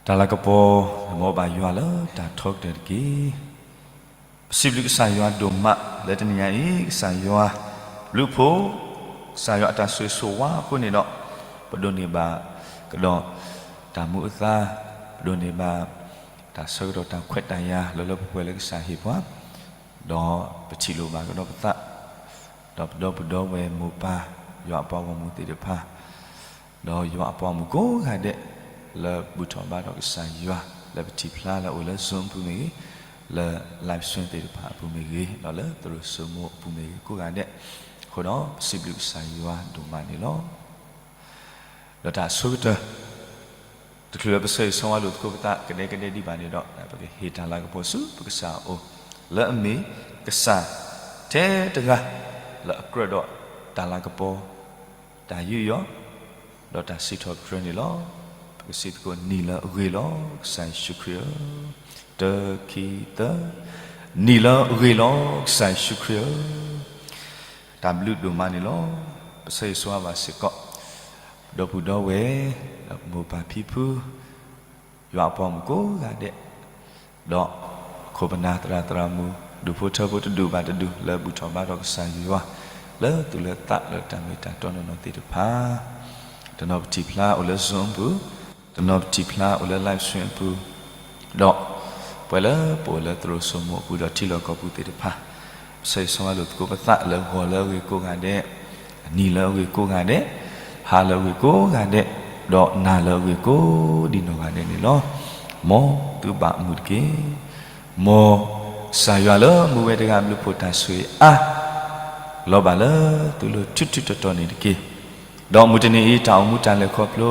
တၢ်လၤကပီၤ မ်ဘၣ်ယွၤလၢတၢ်ထီကတၢၢ်တက့ၢ်. ပစံးဘျုးကစၢ်ယွၤဒိၣ်မး လၢတနံၤညါအံၤ ကစၢ်ယွၤ ဘျုးဖှိၣ် ကစၢ်ယွၤအတၢ်ဆိၣ်ဂ့ၤဆိၣ်ဝါအဃိန့ၣ်ဒီး ပဒိးန့ၢ်ဘၣ်ကဒီး တၢ်မူအသါ, ပဒိးန့ၢ်ဘၣ် တၢ်ဆၢကတီၢ်တၢ်ခွဲးတၢ်ယာ်လၢလၢပှဲၤပှဲၤလၢကစၢ်ဟ့ၣ်ပှၤ, ဒီးပထံၣ်လိာ်ဘၣ်ကဒီးပသး, ဒီးပဒီပုၢ်ဒီဝဲၢ်မိၢ်ပၢ် ယွၤအပှၤဂီၢ်မုၢ်သ့ၣ်တဖၣ် ဒီးယွၤအပှၤဂီၢ်မုၢ်ကိးဂၤဒဲး လၢဘူၣ်ထီၣ်ဘါထီၣ်ကစၢ်ယွၤ လၢပထံၣ်ဖျါလၢအိၣ်လၢ Zoom အပူၤမ့ၢ်ဂ့ၤ, လၢ live stream သ့ၣ်တဖၣ်အပူၤမ့ၢ်ဂ့ၤ, ဒီးလၢသရိာ်စိမိၤအပူၤမ့ၢ်ဂ့ၤ ကိးဂၤဒဲး, အဃိဒီးပစံးဘျုးကစၢ်ယွၤဒိၣ်မးန့ၣ်လီၤ. ဒီးတၢ်အဆိကတၢၢ် တချုးလၢပဆၢဂ့ၤဆၢဝါလိာ်သကိးပသးကဒဲကဒဲဒံးဘၣ်န့ၣ်ဒီး ပကဟ့ၣ်တၢ်လၤကပီၤဆူပကစၢ်အအိၣ်, လၢအမ့ၢ်ကစၢ်ထဲတဂၤ လၢအကြၢးဒီးတၢ်လၤကပီၤ, တၢ်ယူးယီၣ်, ဒီးတၢ်စံးထီၣ်ပတြၢၤန့ၣ်လီၤ. ပကစံးသကိးနံၤလၢအဂ့ၤလီၤ ကစၢ်ယ့ၣ်ၡူးခရံာ်ဧၢ, တၢ ခံ သၢ, နံၤလၢအဂ့ၤလီၤ ကစၢ်ယ့ၣ်ၡူးခရံာ်ဧၢ, တၢ်ဘျုးဒိၣ်မးန့ၣ်လီၤ. ပဆၢဂ့ၤဆၢဝါဘၣ်စ့ၢ်ကီး ဒီပုၢ်ဒီဝဲၢ်, ဒီးမိၢ်ပၢ်ဖံဖု, ယွၤအပှၤမုၣ်ကိးဂၤဒဲး, ဒီးခိၣ်ပနၢ်သရၣ်သရၣ်မုၣ် ဒူၣ်ဖိထၢဖိတဒူၣ်ဘၣ်တဒူၣ် လၢဘူၣ်ထီၣ်ဘါထီၣ်ကစၢ်ယွၤ လၢသူၣ်လၢသးလၢတၢ်မ့ၢ်တၢ်တီနီၢ်နီၢ်သ့ၣ်တဖၣ်, တနီၤပထံၣ်ဖျါအိၣ်လၢ Zoom အပူၤ, တနီၤပထံၣ်ဖျါအိၣ်လၢ live stream အပူၤ, ဒီးပှၤလၢပအိၣ်လၢသရိာ်စိမိၤအပူၤဒီးထံလီၢ်ကီၢ်ပူၤသ့ၣ်တဖၣ်, ပဆၢဂ့ၤဆၢဝါလိာ်သကိးပသးလၢဂီၤလၢအဂ့ၤကိးဂၤဒဲး, နံၤလၢအဂ့ၤကိးဂၤဒဲး, ဟါလၢအဂ့ၤကိးဂၤဒဲး, ဒီးနၤလၢအဂ့ၤကိးဒံးနီၢ်ဂၤဒဲးန့ၣ်လီၤ. မ်သုဘၣ်မုာ်တက့ၢ်. မ်ကစၢ်ယွၤလၢမူဝဲတဂၤအဘျုးအဖှိၣ်တၢ်ဆိၣ်ဂ့ၤအါ လီၤဘၣ်လၢသုလိၤထူထူတီတီန့ၣ်တက့ၢ်. ဒီးမုၢ်တနံၤအံၤ တၢ်အိၣ်မူတၢ်လဲၤခီဖျိ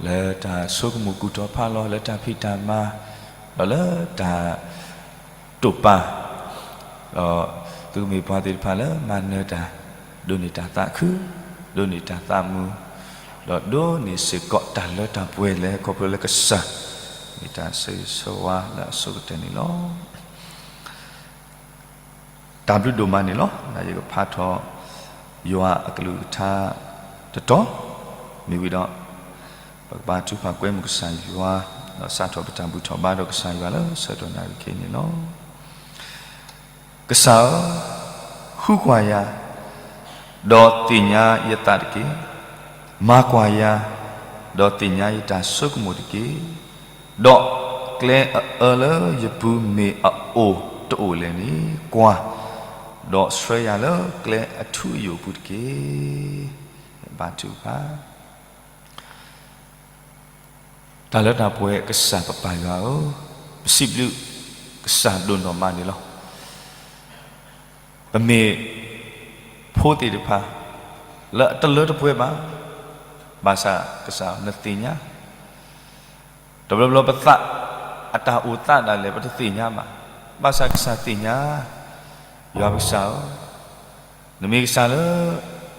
လၢတၢ်ဆိကမိၣ်ကူၣ်ထီၣ်ဖးလီၤ လၢတၢ်ဖံးတၢ်မၤ, ဒီးလၢတၢ်တိာ်ပာ်, ဒီးသုကမ့ၢ်ပှၤသ့ၣ်တဖၣ်လၢမၤနၢၤတၢ်, ဒိးန့ၢ်တၢ်သးခု, ဒိးန့ၢ်တၢ်သးမုာ်, ဒီးဒိးန့ၢ်စ့ၢ်ကီးတၢ်လၢတၢ်ပှဲၤလၢခီဖျိလၢကစၢ်, မ့ၢ်တၢ်ဆၢဂ့ၤဆၢဝါလၢအဆိကတၢၢ်န့ၣ်လီၤ. တၢ်ဘျုးဒိၣ်မးန့ၣ်လီၤ. ဒီးယကဖးထီၣ် ယွၤအကလုၢ်ကထါတတီၤ, မ့ၢ်ဝံၤဒီး ပကဘါထုကဖၣ်ကွဲမုာ်ကစၢ်ယွၤ, ဒီးစးထီၣ်ပတၢ်ဘူၣ်ထီၣ်ဘါထီၣ်ကစၢ်ယွၤလၢဆၢကတီၢ်နၣ်ရံၣ်ခဲအံၤန့ၣ်လီၤ. ကစၢ်ဧၢ, ဃုကွၢ်ယၤ, ဒီးသ့ၣ်ညါယသးတက့ၢ်. မၤကွၢ်ယၤ, ဒီးသ့ၣ်ညါယတၢ်ဆိကမိၣ်တက့ၢ်. ဒီးကျဲအအၢလၢယပူၤမ့ၢ်အအိၣ်တအိၣ်လဲၣ်န့ၣ် ကွၢ်, ဒီးဆှၢယၤလၢကျဲအထူအယိာ်အပူၤတက့ၢ်. ဘါထုကဖၣ် တၢ်လၢတၢ်ပှဲၤကစၢ်ပပၢ်ယွၤဧၢ, ပစံးဘျုးကစၢ်ဒိၣ်နီၢ်မးန့ၣ်လီၤ. ပမ့ၢ်ဖိသ့ၣ်တဖၣ် လၢအတလၢတပှဲၤဘၣ်, ဘၣ်ဆၣ်ကစၢ်နသ့ၣ်ညါ, တဘျီဘျီပသးအတၢ်အိၣ်သးဒၣ်လဲာ် ပတသ့ၣ်ညါဘၣ်, ဘၣ်ဆၣ်ကစၢ်သ့ၣ်ညါ, ယွၤပကစၢ်ဧၢ, နမ့ၢ်ကစၢ်လၢ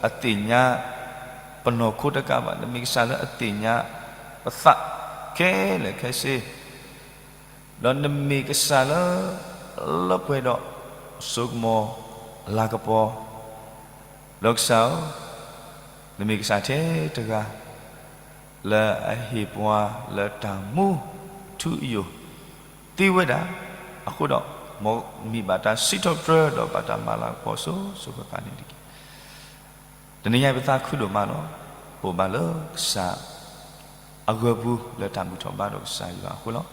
အသ့ၣ်ညါ ပနီၢ်ခိတကးဘၣ်, နမ့ၢ်ကစၢ်လၢအသ့ၣ်ညါ ပသးခဲလၢာ်ခဲဆ့, ဒီးနမ့ၢ်ကစၢ်လၢ လၢပှဲၤဒီး စိကမီၤ လၤကပီၤ, ဒီးကစၢ်ဧၢ, နမ့ၢ်ကစၢ်ထဲတဂၤ လၢအဟ့ၣ်ပှၤလၢတၢ်မူထူအယိာ် သ့ဝဲဒၣ်, အဃိဒီး မ်မ့ၢ်ဘၣ်တၢ်စံးထီၣ်ပတြၢၤ ဒီးဘၣ်တၢ်မၤလၤကပီၤစိၤစိၤဃၣ်ဃၣ်န့ၣ်တက့ၢ်. တနံၤညါအံၤပသးခုဒိၣ်မးလီၤ. အိၣ်ဘၣ်လၢကစၢ်အဂၢၢ်ပူၤ လၢတၢ်ဘူၣ်ထီၣ်ဘါထီၣ်ကစၢ်ယွၤအဃိလီၤ.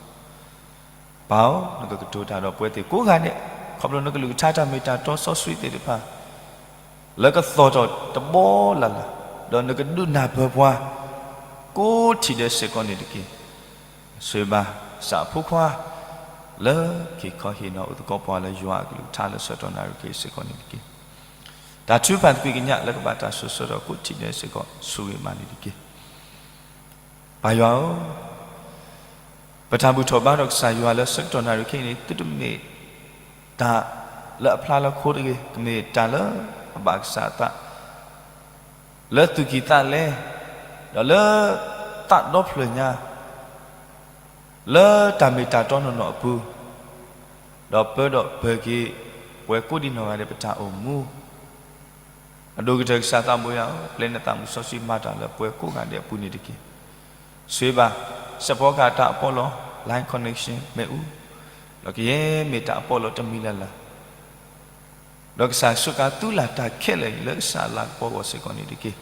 ပၢ်ဧၢ, နကကတိၤတၢ်ဒီးပဝဲသ့ၣ်ကိးဂၤဒဲး, ခီဖျိနကလုၢ်ကထါတၢ်မ့ၢ်တၢ်တီစီဆှံသ့ၣ်တဖၣ် လၢကသီၣ်ထီၣ်တဘီလၢ်လၢ်, ဒီးနကဒုးနၢ်ပၢၢ်ပှၤ ကိးထံၣ်ဒဲးစ့ၢ်ကီးန့ၣ်တက့ၢ်. ဆိၣ်ဂ့ၤဘၣ်ကစၢ်အဖိခွါ လၢက့ၤခီဟ့ၣ်နီၤအိၣ်သကိးပှၤလၢယွၤအကလုၢ်ကထါလၢဆၢကတီၢ်နၣ်ရံၣ်ခဲအံၤစ့ၢ်ကီးန့ၣ်တက့ၢ်. တၢ်ထုကဖၣ်သကွံာ်ကညးလၢကဘၣ်တၢ်ဆိၣ်ဂ့ၤဆိၣ်ဝါဒီးကိးထံၣ်ဒဲးစ့ၢ်ကီး ဆိၣ်ဂ့ၤမးန့ၣ်တက့ၢ်. ပၢ်ယွၤဧၢ, ပတၢ်ဘူၣ်ထီၣ်ဘါထီၣ်ကစၢ်ယွၤလၢဆၢကတီၢ်နၣ်ရံၣ်ခဲအံၤန့ၣ် သုတမ့ၢ်တၢ်လၢအဖျါလၢခိတဂ့ၤ, ကမ့ၢ်တၢ်လၢအဘၣ်ကစၢ်အသး လၢသူၣ်ကံၢ်သးလဲ, ဒီးလၢသးဒီဖျၢၣ်ညါ, လၢတၢ်မ့ၢ်တၢ်တီနီၢ်နီၢ်အပူၤ, ဒီးပၢဒီးပၢၤက့ၤပှၤကိးဒံးနီၢ်ဂၤဒဲးပတၢ်အိၣ်မူ, အဒိၣ်ကတၢၢ်ကစၢ်သးဘိယွၤဧၢ, ပျဲနသးမုၢ်စီဆှံမၤတၢ်လၢပှၤကိးဂၤဒဲးအပူၤန့ၣ်တက့ၢ်. ဆိၣ်ဂ့ၤဘၣ် စဲးဖီကဟၣ်တၢ်အပီးလီၤ line connection မ့ၣ်အူ, ဒီးကယဲၢ်မ့ၢ်တၢ်အပီးလီၤတမံၤလၢ်လၢ်, ဒီးကစၢ်ယ့ၣ်ၡူးခရံာ်သူၣ်လၢ်တၢ်ခဲလၢာ်လၢကစၢ်အလၤကပီၤအဂီၢ်စ့ၢ်ကီးန့ၣ်တက့ၢ်.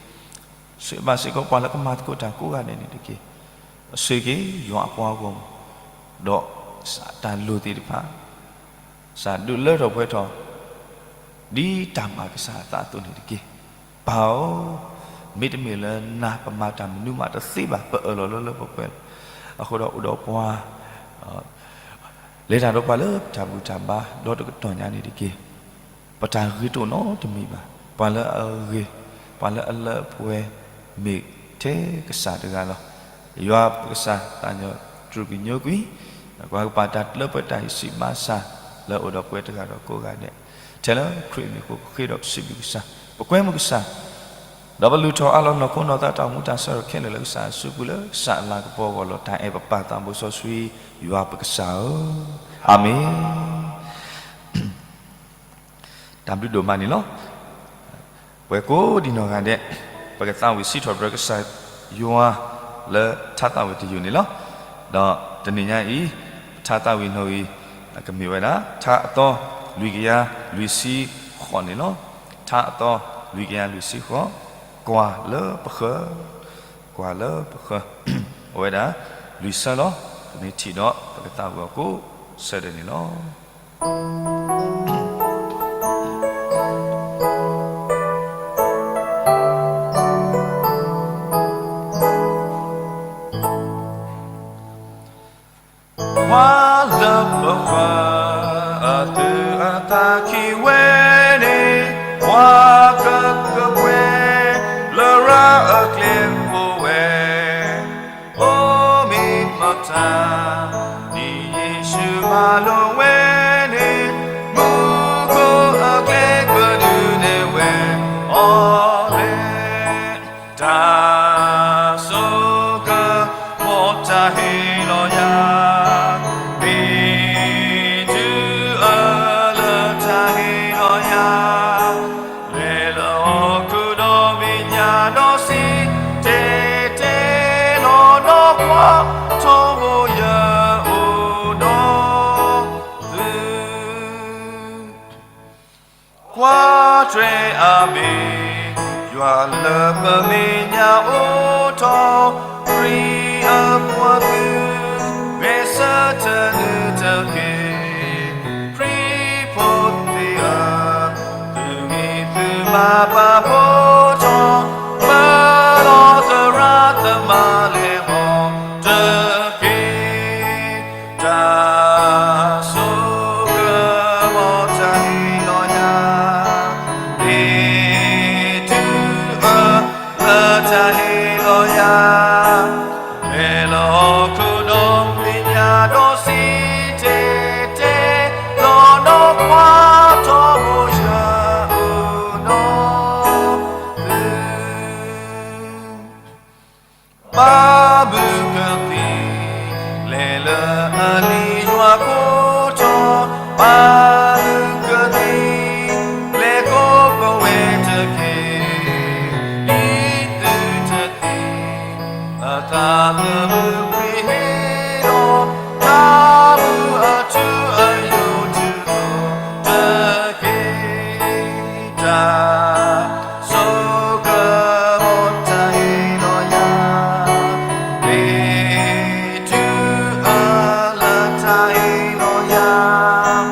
ဆိၣ်ဂ့ၤဘၣ်စ့ၢ်ကီးပှၤလၢကမၤသကိးတၢ်ကိးဂၤဒဲးန့ၣ်တက့ၢ်. ဆိၣ်ဂ့ၤက့ၤယွၤအပှၤဂီၢ်မုၢ်, ဒီးကစၢ်တၢ်လိၣ်သ့ၣ်တဖၣ် ကစၢ်ဒုးလၢထီၣ်ပှဲၤထီၣ် ဒ်တၢ်မၤကစၢ်အသးအသိးန့ၣ်တက့ၢ်. ပၢ်ဧၢ, မ့တမ့ၢ်လၢနၤပမၤတၢ်မနုၤမးတသ့ဘၣ်, ပအၢၣ်လီၤလၢလၢပှဲၤပှဲၤလီၤ. အဃိဒီးအိၣ်ဒီးပှၤ လဲၤတၢ်ဒီးပှၤလၢတၢ်ဘူၣ်တၢ်ဘါ ဒီးတကတီၢ်ညါန့ၣ်တက့ၢ်. ပတၢ်ဂ့ၤတအိၣ်နီတမံၤဘၣ်. ပှၤလၢအဂ့ၤ, ပှၤလၢအလၢအပှဲၤ မ့ၢ်ထဲကစၢ်တဂၤလီၤ. ယွၤပကစၢ်သးညီတြူာ်ကညိကွံာ်, ပှၤကပာ်တၢ်လၢပှဲၤတၢ်အံၤစံးဘၣ်ဆၣ်လၢအိၣ်ဒီးပှဲၤတဂၤဒီးကိးဂၤဒဲး, ထဲလၢခရံာ်အမံၤအဃိ ပဃ့ဒီးပစံးဘျုးကစၢ်, ပကွဲမုာ်ကစၢ်, ဒီးပလုၢ်ထီၣ်အးလီၤနီၢ်ခိနီၢ်သးတၢ်အိၣ်မူတၢ်ဆၢထၢၣ်ခဲလၢာ်လၢကစၢ်အစုပူၤလၢ ကစၢ်အလၤကပီၤအဂီၢ်လီၤ. တၢ်အဲၣ်ပပၢ်သးဘိစီဆှံ ယွၤပကစၢ်ဧၢ, အၤမ့ၣ်. တၢ်ဘျုးဒိၣ်မးန့ၣ်လီၤ. ပှၤကိးဒံးနီၢ်ဂၤဒဲး, ပကသးဝံၣ်စံးထီၣ်ပတြၢၤကစၢ်ယွၤလၢထါသးဝံၣ်တယုၢ်န့ၣ်လီၤ. ဒီးတနံၤညါအံၤ ပထါသးဝံၣ်နီၣ်ဂံၢ် ကမ့ၢ်ဝဲဒၣ် ထါအသီလွံၢ်ကယၤလွံၢ်ဆံဃိးန့ၣ်လီၤ. ထါအသီလွံၢ်ကယၤလွံၢ်ဆံဃိး, ကွၢ်လၢပဃၢၤ, ကွၢ်လၢပဃၢၤ, အဝဲဒၣ်လွံၢ်ဆၢလီၤ. ပမ့ၢ်ထံၣ်ဒီးပကသးဝံၣ်အီၤကိးဆၢဒဲးန့ၣ်လီၤ. ကွၢ်လၢပဃၢၤ, အသူၣ်အသးခံဝဲန့ၣ်, ကွၢ်ကကပှဲၤလၢရၤအကျဲပူၤဝဲ အိၣ်မ့ၢ်မတၤ, ဒ်ယ့ၣ်ၡူးမၤလိာ်ဝဲန့ၣ်, မူခိၣ်အကျဲကဒုးနဲၣ်ဝဲအီၤလဲၣ်. တၢ်ဆိကမိၣ်တၢ်ဟ့ၣ်လီၤယၤ, မ့ၢ်တုၤအၢလၢတၢ်ဟ့ၣ်လီၤယၤ, လဲၤလၢဟီၣ်ခိၣ်ဒီဘ့ၣ်ညါဒီးစံး, တဲတဲလီၤနီၢ်ခွါထီဘိယအိၣ်ဒီးသု, ကွၢ်ထွဲအမ့ၢ်, ယွၤလၢပမဲာ်ညါအိၣ်ထီၣ်, ခရံာ်အပှၤသုး, ဂဲၤဆၢထၢၣ်နုာ်တက့ၢ်. ခရံာ်ဖိသ့ၣ်ဧၢ, သုဂံၢ်သုမၤပာ်ဖှိၣ်ထီၣ်, ပၢလီၤသရၣ်သမါလဲၤဃီၤတက့ၢ်. တၢ်ဆိကမိၣ်တၢ်ဟ့ၣ်လီၤယၤ, မ့ၢ်တုၤအၢလၢတၢ်ဟ့ၣ်လီၤယၤ, လဲၤလၢဟီၣ်ခိၣ်ဒီဘ့ၣ်ညါဒီးစံးတဲတဲလီၤနီၢ်ခွါထီဘိယအိၣ်ဒီးသု ဘၣ်မုာ်ကသံ, လဲၤလၢအလံာ်ယွၤကိးထီၣ်, ဘၣ်မုာ်ကသံ, လဲၤကိးပဝဲတက့ၢ်. ဒ်သုတသံ, အသးသမူခရံာ်ဟ့ၣ်လီၤ, တၢ်မုာ်အထူအယိာ်ထူၣ်လိာ်တက့ၢ်. တၢ် ဆိကမိၣ်တၢ်ဟ့ၣ်လီၤယၤ, မ့ၢ်တုၤအၢလၢတၢ်ဟ့ၣ်လီၤယၤ,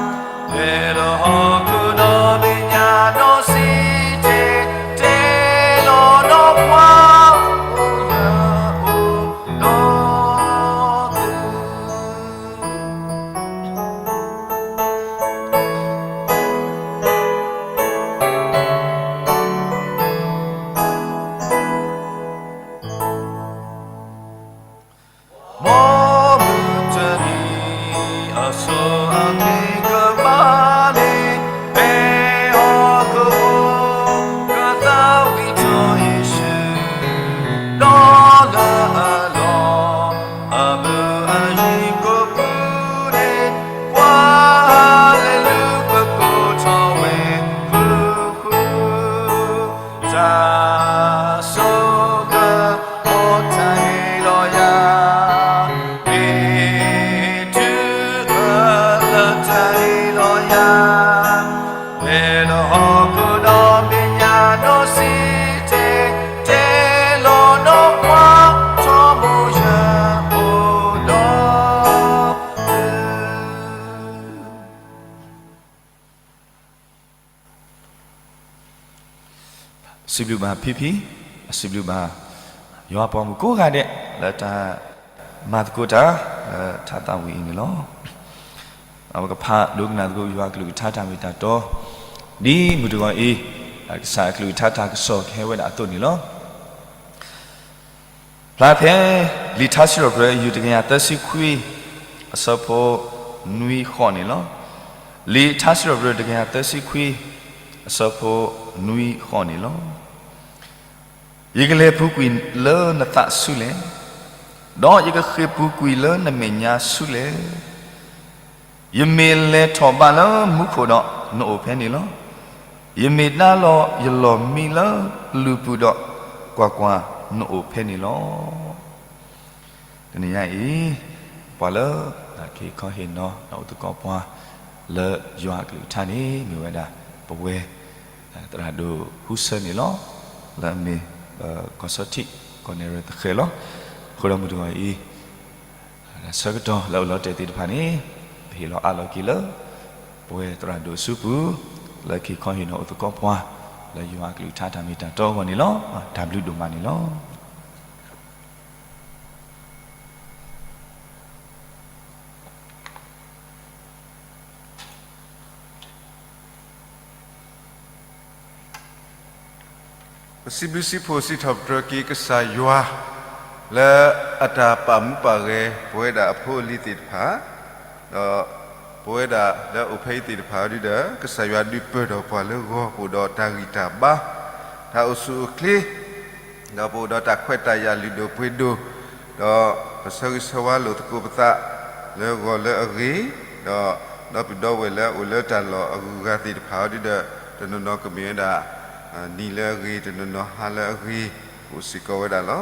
လဲၤလၢဟီၣ်ခိၣ်ဒီဘ့ၣ်ညါဒီးစံးတဲတဲလီၤနီၢ်ခွါအိၣ်ယအိၣ်ဒီးသု မ်မုၢ်တနံၤအစိၤအက့ၤကမၤန့ၣ်, ဖဲဟီၣ်ခိၣ်ဖိ ကသးဝံၣ်ထီၣ်ယ့ၣ်ၡူး, ဒီးလၢအလီၢ် အမုၢ်အယံၤကပူၤန့ၣ်, ပှၤဟးလ့လူၤကကိးထီၣ်ဝဲဃူဃူ, တၢ်ဆိကမိၣ်တၢ်ဟ့ၣ်လီၤယၤ စံးဘျုးဘၣ်ဖံဖံ, စံးဘျုးဘၣ်ယွၤပိာ်မုၣ်ကိးဂၤဒဲး လၢတၢ်မၤသကိးတၢ် လၢထါသးဝံၣ်အံၤန့ၣ်လီၤ. ပကဖးဒိကနၣ်သကိးယွၤအကလုၢ်ကထါတၢ်မ့ၢ်တၢ်တီ, ဒ်မုၢ်တဂီၤအံၤ ကစၢ်အကလုၢ်ကထါတၢ်ကစီၣ်ကဟဲဝဲဒၣ်အသိးန့ၣ်လီၤ. ဖျါဖဲ လံာ်ထါစံးထီၣ်ပတြၢၤ ယူၢ်တကယၤသၢဆံခွံ အဆၢဖိနွံဃိးန့ၣ်လီၤ. လံာ်ထါစံးထီၣ်ပတြၢၤတကယၤသၢဆံခွံ အဆၢဖိနွံဃိးန့ၣ်လီၤ. ယကလဲၤပူၤကွံာ်လၢနသးဆူလဲၣ်, ဒီးယကဃ့ၢ်ပူၤကွံာ်လၢနမဲာ်ညါဆူလဲၣ်. ယမ့ၢ်လဲၤထီၣ်ဘးလၢမူခိၣ်ဒီး နအိၣ်ဖဲန့ၣ်လီၤ. ယမ့ၢ်ဒါလီၤယလီၢ်မံလၢကလူၢ်ပူၤဒီး, ကွၢ်ကွၢ်, နအိၣ်ဖဲန့ၣ်လီၤ. တနံၤညါအံၤ ပှၤလၢ ကဟ့ၣ်ခီဟ့ၣ်နီၤ ဒီးအိၣ်သကိးပှၤ လၢယွၤအကလုၢ်ကထါန့ၣ် မ့ၢ်ဝဲဒၣ် ပဝဲ သရၣ်ဒိၣ်ဟူဆၢန့ၣ်လီၤ. လၢအမ့ၢ် ကီၢ်စီထံး ကီၢ်နဲၣ်ရွဲၣ်သဃဲၤလီၤ. အဃိဒီးမုၢ်တဂီၤအံၤ ဆၢကတီၢ်လၢအအိၣ်လီၤတဲာ်သ့ၣ်တဖၣ်န့ၣ် ပဟ့ၣ်လီၤအးလီၤက့ၤလၢ ပဝဲသရၣ်ဒိၣ်အစုပူၤ လၢကဟ့ၣ်ခီဟ့ၣ်နီၤအိၣ်သကိးပှၤ လၢယွၤအကလုၢ်ကထါတၢ်မ့ၢ်တၢ်တီအဂီၢ်န့ၣ်လီၤ. တၢ်ဘျုးဒိၣ်မးန့ၣ်လီၤ. ပစံးဘျုးစံးဖှိၣ်စံးထီၣ်ပတြၢၤက့ၤကစၢ်ယွၤ လၢအတၢ်ပာ်မူပာ်ဂဲၤ ပဝဲဒၣ်အဖိအလံၤသ့ၣ်တဖၣ်, ဒီးပဝဲဒၣ်လၢအအိၣ်ဖဲအံၤသ့ၣ်တဖၣ်ဒုဒီး ကစၢ်ယွၤဒုးပၢၢ်ထီၣ်ပှၤလၢဂီၤ ပအိၣ်ဒီးတၢ်ဂံၢ်တၢ်ဘါ, တၢ်အိၣ်ဆူၣ်အိၣ်ချ့ ဒီးပအိၣ်ဒီးတၢ်ခွဲးတၢ်ယာ်လုၢ်ဒိၣ်ပှ့ၤဒိၣ်, ဒီးပဆၢဂ့ၤဆၢဝါလိာ်သကိးပသး လၢဂီၤလၢအဂ့ၤ, ဒီးဒီပုၢ်ဒီဝဲၢ်လၢအအိၣ်လၢတၢ်လီၢ်အဂုၤအဂၤသ့ၣ်တဖၣ်အံၤဒုဒီး တနီၤနီၤကမ့ၢ်ဝဲဒၣ် နံၤလၢအဂ့ၤ, တနီၤနီၤဟါလၢအဂ့ၤ, အိၣ်စ့ၢ်ကီးဝဲဒၣ်လီၤ.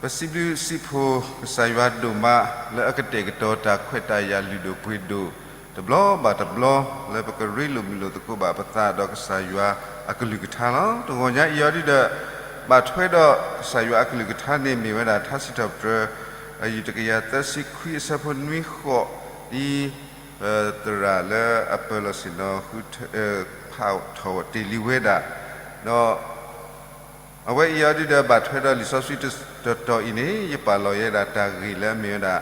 ပစံးဘျုးစံးဖှိၣ်ကစၢ်ယွၤဒိၣ်မး လၢအကတဲာ်ကတီၤတၢ်ခွဲးတၢ်ယာ်လုၢ်ဒိၣ်ပှ့ၤဒိၣ် တဘျီဘၣ်တဘျီ လၢပကရ့လိာ်မုာ်လိာ်သကိးဘၣ်ပသးဒီးကစၢ်ယွၤအကလုၢ်ကထါလီၤ. တဂီၤညါအံၤအံၤဒုဒီး ဘၣ်ထွဲဒီးကစၢ်ယွၤအကလုၢ်ကထါန့ၣ် မ့ၢ်ဝဲဒၣ်ထါစံးထီၣ်ပတြၢၤ အယူၢ်တကယၤသၢဆံခွံအဆၢဖိနွံဃိး ဒ် သရၣ်လၢအပၢၤလီၢ်ဆ့ၣ်နီၤ ဃုထၢ ဖးထီၣ်တ့ၢ်လံဝဲဒၣ်, ဒီး အဝဲအံၤအံၤဒုဒီး ဘၣ်ထွဲဒီးလံာ်စီဆှံတတီၤအံၤန့ၣ် ယပာ်လီၤယဲဒၣ်တၢ်ဂ့ၢ်လၢအမ့ၢ်ဝဲဒၣ်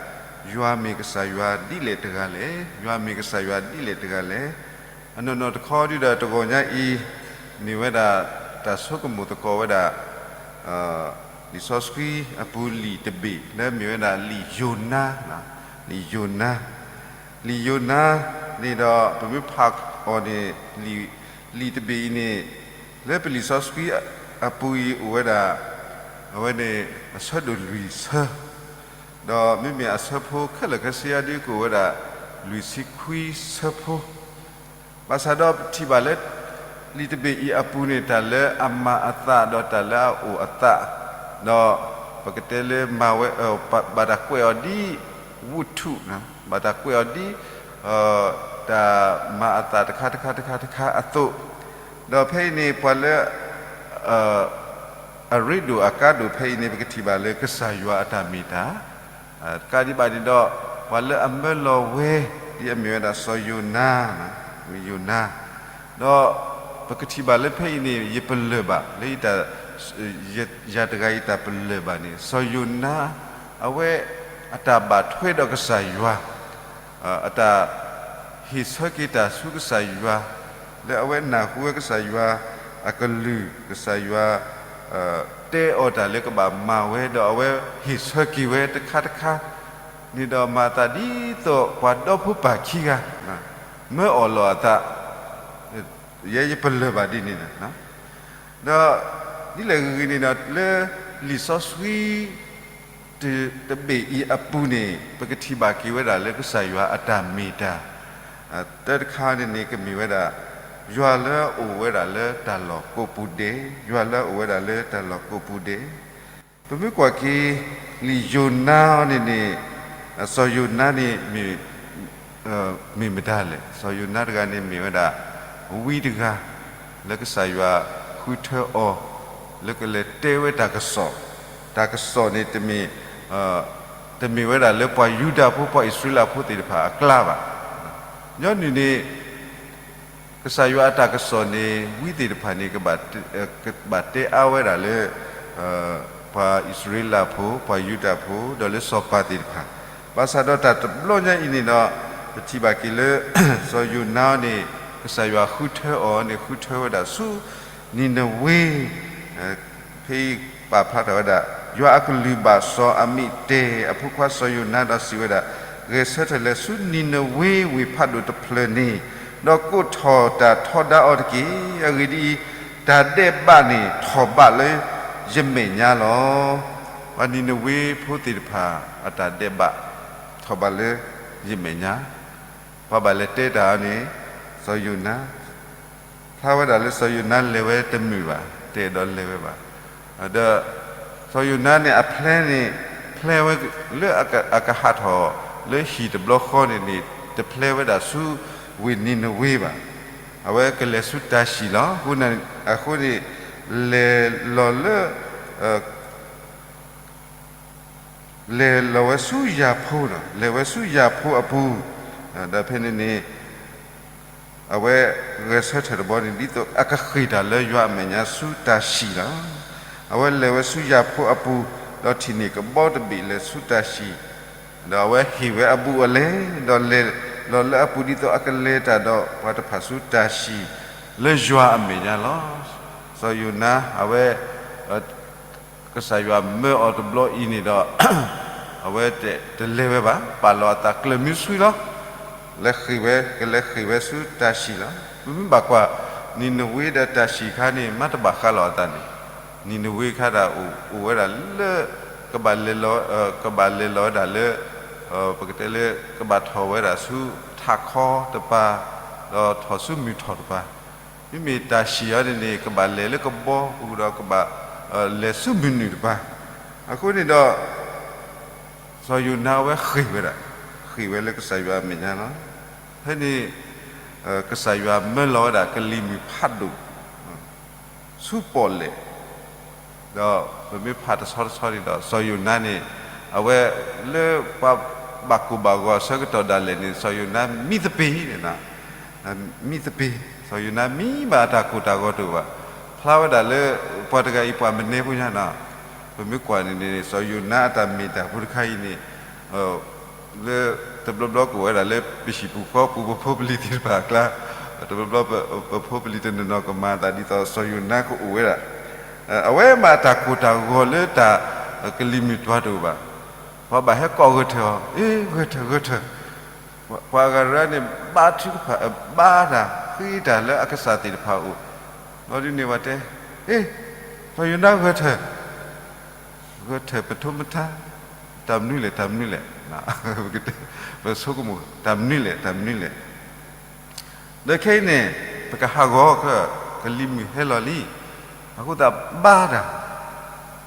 ယွၤမ့ၢ်ကစၢ်ယွၤဒ်လဲၣ်တဂၤလဲၣ်, ယွၤမ့ၢ်ကစၢ်ယွၤဒ်လဲၣ်တဂၤလဲၣ်. အနီၢ်နီၢ်တခီဒုဒီး တဂီၤညါအံၤ မ့ၢ်ဝဲဒၣ်တၢ်ဆိကမိၣ်သကိးဝဲဒၣ် လံာ်စီဆှံအပူၤလံာ်တဘ့ၣ် လၢမ့ၢ်ဝဲဒၣ်လံာ်ယိၤနါ, လံာ်ယိၤနါ, လံာ်ယိၤနါန့ၣ်ဒီး ပမ့ၢ်ဖးအီၤန့ၣ် လံာ်တဘ့ၣ်အံၤန့ၣ် လၢပလံာ်စီဆှံအပူၤအံၤအိၣ်ဝဲဒၣ် အဝဲန့ၣ် အဆၢဒိၣ်လွံၢ်ဆၢ, ဒီးမ့မ့ၢ်အဆၢဖိခဲလၢာ်ခဲဆ့အံၤဒုကအိၣ်ဝဲဒၣ် လွံၢ်ဆံခွံဆၢဖိ ဘၣ်ဆၣ်ဒီးပထံၣ်ဘၣ်လၢ လံာ်တဘ့ၣ်အံၤအပူၤန့ၣ် တၢ်လၢအမၤအသးဒီးတၢ်လၢအအိၣ်အသး, ဒီးပကတဲလၢမၤဝဲ ဘၣ်တၢ်ကွဲးအီၤဒ် ဝူထူၣ်, ဘၣ်တၢ်ကွဲးအီၤဒ် တၢ်မၤအသးတခါတခါတခါတခါအသိး, ဒီးဖဲအံၤန့ၣ် ပှၤလၢ အရ့ဒိၣ်အကါဒိၣ်ဖဲအံၤန့ၣ် ပကထံၣ်ဘၣ်လၢကစၢ်ယွၤအတၢ်မ့ၢ်တၢ် တကးဒံးဘၣ်န့ၣ်ဒီး ပှၤလၢအမၢလီၤဝဲ ဒ်အမ့ၢ်ဝဲဒၣ်စီၤယိၤနါ, ယိၤနါ, ဒီးပကထံၣ်ဘၣ်လၢဖဲအံၤန့ၣ် ယပလၢၢ်ဘၣ် လၢ ယၤတဂၤယတၢ်ပလၢၢ်ဘၣ်န့ၣ် စီၤယိၤနါ အဝဲအတၢ်ဘၣ်ထွဲဒီးကစၢ်ယွၤ အတၢ်ဟ့ၣ်ဆၢက့ၤတၢ်ဆူကစၢ်ယွၤ လၢအဝဲနၢ်ဟူဝဲကစၢ်ယွၤအကလုၢ် ကစၢ်ယွၤ တဲအီၤတၢ်လၢကဘၣ်မၤဝဲ ဒီးအဝဲဟ့ၣ်ဆၢက့ၤဝဲတခါတခါန့ၣ်ဒီး မၤအသးဒ်သိးပှၤဒီဖိပၢ်ခံဂၤ မၢအီၣ်လီၤအသး ယဲယပလၢၢ်ဘၣ်ဒ်န့ၣ်လီၤ. ဒီးဒ်လဲၣ်ဂ့ၤဂ့ၤန့ၣ်ဒီး လၢလံာ်စီဆှံ တဘ့ၣ်အံၤအပူၤန့ၣ် ပကထံၣ်ဘၣ်က့ၤဝဲဒၣ်လၢကစၢ်ယွၤအတၢ်မ့ၢ်တၢ် တၢတခါန့ၣ်န့ၣ် ကမ့ၢ်ဝဲဒၣ် ယွၤလၢအအိၣ်ဝဲဒၣ်လၢတၢ်လီၢ်ကိးပူၤဒဲး, ယွၤလၢအအိၣ်ဝဲဒၣ်လၢတၢ်လီၢ်ကိးပူၤဒဲး. ပမ့ၢ်ကွၢ်က့ၤ လံာ်ယိၤနါန့ၣ်န့ၣ် စီၤယိၤနါန့ၣ် မ့ၢ်မတၤလဲၣ်. စီၤယိၤနါတဂၤန့ၣ်မ့ၢ်ဝဲဒၣ် ဝံတဂၤ လၢကစၢ်ယွၤဃုထၢအီၤ လၢကလဲၤတဲဝဲတၢ်ကစီၣ်, တၢ်ကစီၣ်န့ၣ်တမ့ၢ် တမ့ၢ်ဝဲဒၣ်လၢပှၤယူဒၤဖိ ပှၤအံၣ်စရ့လးဖိသ့ၣ်တဖၣ်အကျါဘၣ်. ညီနုၢ်န့ၣ် ပ ကစၢ်ယွၤအတၢ်ကစီၣ်န့ၣ် ဝံသ့ၣ်တဖၣ်န့ၣ် ကဘၣ်တဲအါဝဲဒၣ်လၢ ပှၤအံၣ်စရ့လးဖိ, ပှၤယူဒၤဖိ, ဒီးလၢစီၤပၤသ့ၣ်တဖၣ်, ဘၣ်ဆၣ်ဒီးတၢ်တဘျီညါအံၤန့ၣ်ဒီး ပထံၣ်ဘၣ်က့ၤလၢ စီၤယိၤနါန့ၣ် ကစၢ်ယွၤဃုထၢအီၤန့ၣ် ဃုထၢဝဲဒၣ်ဆူ နံၤနဝ့ ဖဲအံၤပာ်ဖျါထီၣ်ဝဲဒၣ်, ယွၤအကလုၢ်ဘၣ်စီၤအမံးတ့ၢ်အဖိခွါစီၤယိၤနါဒီးစံးဝဲဒၣ်, ဂဲၤဆၢထၢၣ်လဲၤဆူနံၤနဝ့ဝ့ၢ်ဖးဒိၣ်တဖျၢၣ်န့ၣ်, ဒီးကိးထီၣ်တၢ်ထီဒါအီၤတက့ၢ်. အဂ့ၢ်ဒ်အံၤ, တၢ်ဒဲးဘးန့ၣ်ထီၣ်ဘးလၢယမဲာ်ညါလီၤ. ပှၤနံၤနဝ့ဖိသ့ၣ်တဖၣ် အတၢ်ဒဲးဘး ထီၣ်ဘးလၢယမဲာ်ညါ, ပှၤဘၣ်လဲၤတဲတၢ်အီၤန့ၣ် စီၤယိၤနါ ဖျါဝဲဒၣ်လၢစီၤယိၤနါလဲၤဝဲတမုာ်ဘၣ်, တအဲၣ်ဒိးလဲၤဝဲဘၣ်. ဒီးစီၤယိၤနါန့ၣ် အဖျဲန့ၣ် ဖျဲဝဲလၢအကဟးထီၣ်လၢဟံၣ်တဘျီဃီန့ၣ်န့ၣ် တဖျဲဝဲဒၣ်ဆူဝ့ၢ်နံၤနဝ့ဘၣ်. အဝဲကလဲၤဆူတၢ်ၡံၣ်လီၤ. အဃိန့ၣ် လဲၤလီၤလၢ လဲၤလီၤဝဲဆူယၤဖိလီၤ. လဲၤဝဲဆူယၤဖိအပူၤ, ဒီးဖဲန့ၣ်န့ၣ် အဝဲဂဲၤဆၢထၢၣ်တဘျီန့ၣ် ဒ်သိးအကဃ့ၢ်တၢ်လၢယွၤအမဲာ်ညါဆူတၢ်ၡံၣ်လီၤ. အဝဲလဲၤဝဲဆူယၤဖိအပူၤ, ဒီးထံၣ်န့ၢ်ကဘီတဘ့ၣ်လဲၤဆူတၢ်ၡံၣ်, ဒီးအဝဲဟ့ၣ်ဝဲအဘူးအလဲ, ဒီးလဲၤလီၤလၢအပူၤဒ်သိးအကလဲၤတၢ်ဒီးပှၤတဖၣ်ဆူတၢ်ၡံၣ်လၢယွၤအမဲာ်ညါလီၤ. စီၤယိၤနါ အဝဲ ကစၢ်ယွၤမၢအီၤတဘျီအံၤန့ၣ်ဒီး အဝဲတလဲၤဝဲဘၣ်, ပာ်လီၤအသးကျၢၢ်မံဆူလီၤ. လဲၤဃ့ၢ်ဝဲ, ကလဲၤဃ့ၢ်ဝဲဆူတၢ်ၡံၣ်လီၤ. ပမ့ၢ်ဘၣ်ကွၢ် နံၤနဝ့ဒီးတၢ်ၡံၣ်အခါန့ၣ် မ့ၢ်တဘၣ်ဃးလီၤအသးန့ၣ်, နံၤနဝ့ခါဒၣ်အိၣ်ဝဲဒၣ်လၢ ကဘၣ်လဲၤလီၤ, ကဘၣ်လဲၤလီၤဝဲဒၣ်လၢ ပကတဲလၢ ကဘၣ်ထီၣ်ဝဲဒၣ်ဆူထးခီတပၤ, ဒီးထီၣ်ဆူမုၢ်ထီၣ်တပၤ, မ့မ့ၢ်တၢ်ၡံၣ်အံၤန့ၣ်န့ၣ် ကဘၣ်လဲၤလၢကဘီပူၤဒီးကဘၣ် လဲၤဆူမုၢ်နုာ်တပၤ. အဃိန့ၣ်ဒီး စီၤယိၤနါအဝဲဃ့ၢ်ဝဲဒၣ်, ဃ့ၢ်ဝဲလၢကစၢ်ယွၤအမဲာ်ညါလီၤ. ဖဲန့ၣ် ကစၢ်ယွၤမၢလီၤဝဲဒၣ်ကလံၤမုၢ်ဖးဒိၣ် ဆူပီၣ်လဲၣ်, ဒီးပမ့ၢ်ဖးတဆီတဆီန့ၣ်ဒီး စီၤယိၤနါန့ၣ် အဝဲလၢပှၤဘၣ်ကိၢ်ဘၣ်ဂီၤအဆၢကတီၢ်ဒၣ်လဲာ်န့ၣ် စီၤယိၤနါမံသပ့ၤန့ၣ်, မံသပ့ၤ, စီၤယိၤနါမံဘၣ်အတၢ်ကိၢ်တၢ်ဂီၤတအိၣ်ဘၣ်. ဖျါဝဲဒၣ်လၢ ပှၤတဂၤအံၤပှၤမနုၤဖိညါနီၤ, ပမ့ၢ်ကွၢ်န့ၣ်န့ၣ် စီၤယိၤနါအတၢ်မ့ၢ်တၢ်ဖိတခါအံၤန့ၣ် လၢတဘျီဘျီကအိၣ်ဝဲဒၣ်လၢပဟံၣ်ပူၤဃီပူၤ ပဖိပလံၤသ့ၣ်တဖၣ်အကျါ, တဘျီဘျီပဖိပလံၤတနီၤနီၤကမၤအသးဒ်သိးစီၤယိၤနါကအိၣ်ဝဲဒၣ်, အဝဲမ့ၢ်တၢ်ကိၢ်တၢ်ဂီၤလၢတၢ်ကလံၤမုၢ်တွၤတအိၣ်ဘၣ်. ပှၤဘၣ်ဟဲကိးဂဲၤထၢၣ်အီၤ, အ့ ဂဲၤထၢၣ်ဂဲၤထၢၣ်, ပှၤအဂၤတဂၤန့ၣ် ဘါထုကဖၣ် ဘါတၢ် ဃ့တၢ်လၢအကစၢ်သ့ၣ်တဖၣ်အအိၣ်, ဘျီဒ်န့ၣ်ပှၤတဲ, အ့ စီၤယိၤနါဂဲၤထၢၣ် ဂဲၤထၢၣ်ပထိမထါ, တၢ်မနုၤလဲၣ် တၢ်မနုၤလဲၣ်, ပဆိကမိၣ် တၢ်မနုၤလဲၣ် တၢ်မနုၤလဲၣ်, ဒီးခဲအံၤန့ၣ် ပကဟးဂီၤ ကလံၤမုၢ်ဟဲလီၤလံ, အဃိသတးဘါတၢ်,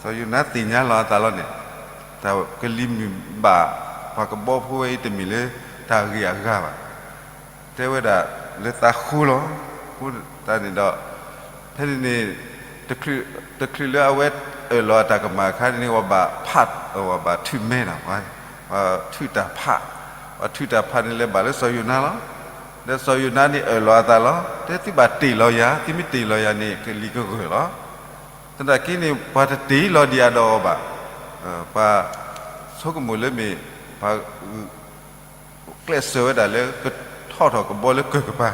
စီၤယိၤနါသ့ၣ်ညါလီၤအသးလီၤန့ၣ်, တၢ်ကလံၤမုၢ်ဘၣ် ပှၤကဘီဖိဝဲအံၤတမ့ၢ်လၢတၢ်ဂ့ၤအဂၤဘၣ် တဲဝဲဒၣ်လၢသးဃိလီၤ. အဃိသတးန့ၣ်ဒီး ဖဲန့ၣ်န့ၣ် တချုးလၢအဝဲအၢၣ်လီၤအတၢ်ကမၣ်အခါန့ၣ် ပှၤဘၣ်ဖး, ပှၤဘၣ်ထုးမဲနီၤ, ပှၤထုးတၢ်ဖး, ပှၤထုးတၢ်ဖးန့ၣ်လဲၤဘၣ်လၢစီၤယိၤနါလီၤ. ဒီးစီၤယိၤနါန့ၣ်အၢၣ်လီၤအသးလီၤ. တဲသုဘၣ်တ့ၢ်လီၤယၤ, သုမ့ၢ်တ့ၢ်လီၤယၤန့ၣ် ကလံၤကဂၢၢ်လီၤ. သနာ်က့န့ၣ် ပှၤတတ့ၢ်လီၤဒံးအဒီးအီၤဘၣ်. ပှၤဆိကမိၣ်လၢမ့ၢ် ပှၤ ကျဲးစၢးဝဲဒၣ်လၢကထီၣ်ထီၣ်ကဘီလၢကၢၢ်ကပၤ,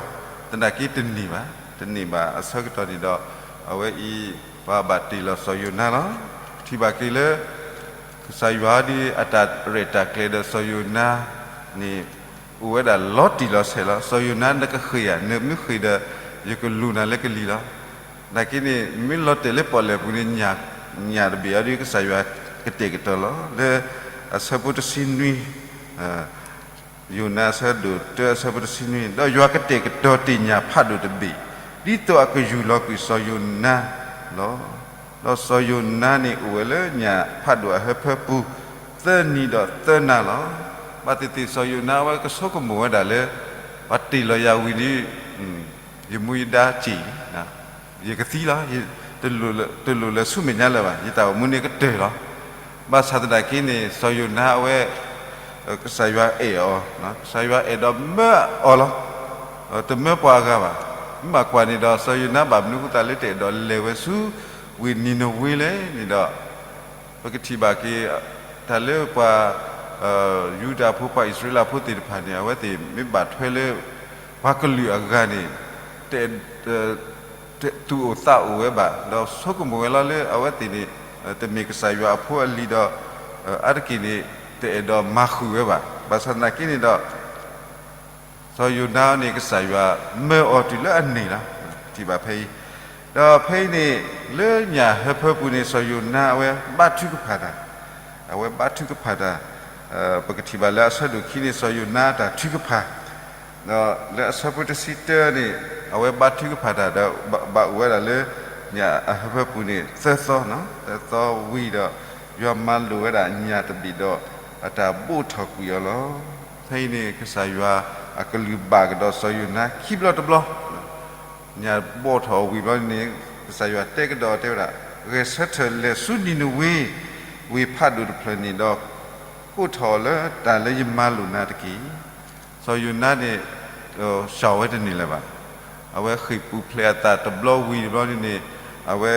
သနာ်က့တန့ၢ်ဘၣ်, တန့ၢ်ဘၣ်အဆၢကတီၢ်န့ၣ်ဒီး အဝဲအံၤ ပှၤဘၣ်တ့ၢ်လီၤစီၤယိၤနါလီၤ. ထံၣ်ဘၣ်က့ၤလၢ ကစၢ်ယွၤဒ်အတၢ်ရဲၣ်တၢ်ကျဲၤဒီးစီၤယိၤနါန့ၣ် အိၣ်ဝဲဒၣ်လီၤတံၢ်လီၤဆဲးလီၤ. စီၤယိၤနါနကဃ့ၢ်ဧါ, နမ့ၢ်ဃ့ၢ်ဒီး ယကလူၤနၤလၢကလံၤလီၤ. သနာ်က့န့ၣ် မ့ၢ်လီၤတဲာ်လၢပီၣ်လဲၣ်ပူၤန့ၣ် ညၣ်တဘ့ၣ်အံၤဒီးကစၢ်ယွၤကတဲာ်ကတီၤလီၤ. လၢအဆၢဖိတဆံနွံ ယိၤနါအဆၢဒိၣ်တၢအဆၢဖိတဆံနွံ, ဒီးယွၤကတဲာ်ကတီၤတ့ၢ်ညၣ်ဖးဒိၣ်တဘ့ၣ်, ဒ်သိးအကယူၢ်လီၤကွံာ်စီၤယိၤနါလီၤ. ဒီးစီၤယိၤနါန့ၣ်အိၣ်ဝဲလၢညၣ်ဖးဒိၣ်အဟၢဖၢပူၤ သၢနံၤဒီးသၢနၤလီၤ. ဘၣ်သ့ၣ်သ့ၣ်စီၤယိၤနါအဝဲကဆိကမိၣ်ဝဲဒၣ်လၢ ပှၤတ့ၢ်လီၤယၤဝံၤဒီး ယမူယဒါစ့ၢ် ယကသံလီၤ, တလိၣ်လၢၤဆူမဲာ်ညါလၢၤဘၣ်, ယတၢ်အိၣ်မူန့ၣ်ကတၢၢ်လီၤ. ဘၣ်ဆၣ်သနာ်က့န့ၣ် စီၤယိၤနါအဝဲ ကစၢ်ယွၤအဲၣ်အီၤ, ကစၢ်ယွၤအဲၣ်ဒီးမၢအီၤလီၤ. တမၢပှၤအဂၤဘၣ်. မ့ၢ်ဘၣ်ကွၢ်န့ၣ်ဒီး စီၤယိၤနါဘၣ်မနုၤအဃိသတးလၢတအဲၣ်ဒိးလဲၤဝဲဆူ ဝ့ၢ်နံၤနဝ့လဲၣ်န့ၣ်ဒီး, ပကထံၣ်ဘၣ်က့ၤ တၢ်လၢပှၤ ယူဒၤဖိ ပှၤအံၣ်စရ့လးဖိသ့ၣ်တဖၣ်န့ၣ် အဝဲသ့ၣ်မ့ၢ်ဘၣ်ထွဲလၢ ပှၤကလုာ်အဂၤန့ၣ် တ သူၣ်အိၣ်သးအိၣ်ဝဲဘၣ်, ဒီးဆိကမိၣ်ဝဲလီၤလၢအဝဲသ့ၣ်န့ၣ် တမ့ၢ်ကစၢ်ယွၤအဖိအလံၤဒီး အါတက့ၢ်န့ၣ် တအဲၣ်ဒိးမၤဃုာ်ဝဲဘၣ်. ဘၣ်ဆၣ်သနာ်က့န့ၣ်ဒီး စီၤယိၤနါန့ၣ် ကစၢ်ယွၤမၢအီၤတုၤလၢအန့ၢ်လီၤ. ထံၣ်ဘၣ်ဖဲအံၤ, ဒီးဖဲအံၤန့ၣ် လၢညၣ်ဟၢဖၢပူၤန့ၣ် စီၤယိၤနါအဝဲဘါထုကဖၣ်တၢ်, အဝဲဘါထုကဖၣ်တၢ်, ပကထံၣ်ဘၣ်လၢအဆၢဒိၣ်ခံန့ၣ် စီၤယိၤနါအတၢ်ထုကဖၣ် ဒီးလၢအဆၢဖိတဆံတၢန့ၣ် အဝဲဘါထုကဖၣ်တၢ်ဒီး ဘၣ်အိၣ်ဝဲဒၣ်လၢ ညၣ်အဟၢဖၢပူၤန့ၣ် သၢသီ, သၢသီဝံၤဒီး ယွၤမၤလိာ်ဝဲဒၣ်ညၣ်တဘ့ၣ်ဒီး အတၢ်ဘိးထီၣ်ကွံာ်အီၤလီၤ. ဖဲအံၤန့ၣ် ကစၢ်ယွၤအကလုၢ်ဘၣ်ကဒီးစီၤယိၤနါခံဘျီတဘျီ, ညၣ်ဘိးထီၣ်အီၤဝံၤဘျီန့ၣ် ကစၢ်ယွၤတဲကဒီးတဲဝဲဒၣ်, ဂဲၤဆၢထၢၣ်လဲၤဆူနံၤနဝ့ ဝ့ၢ်ဖးဒိၣ်တဖျၢၣ်န့ၣ်ဒီး ကိးထီၣ်အီၤလၢတၢ်လၢယမၤလိာ်နၤတက့ၢ်. စီၤယိၤနါန့ၣ် စှၤဝဲတန့ၢ်လၢၤဘၣ်. အဝဲဃ့ၢ်ပူၤဖျဲးအသးတဘျီဝံၤတဘျီန့ၣ်န့ၣ် အဝဲ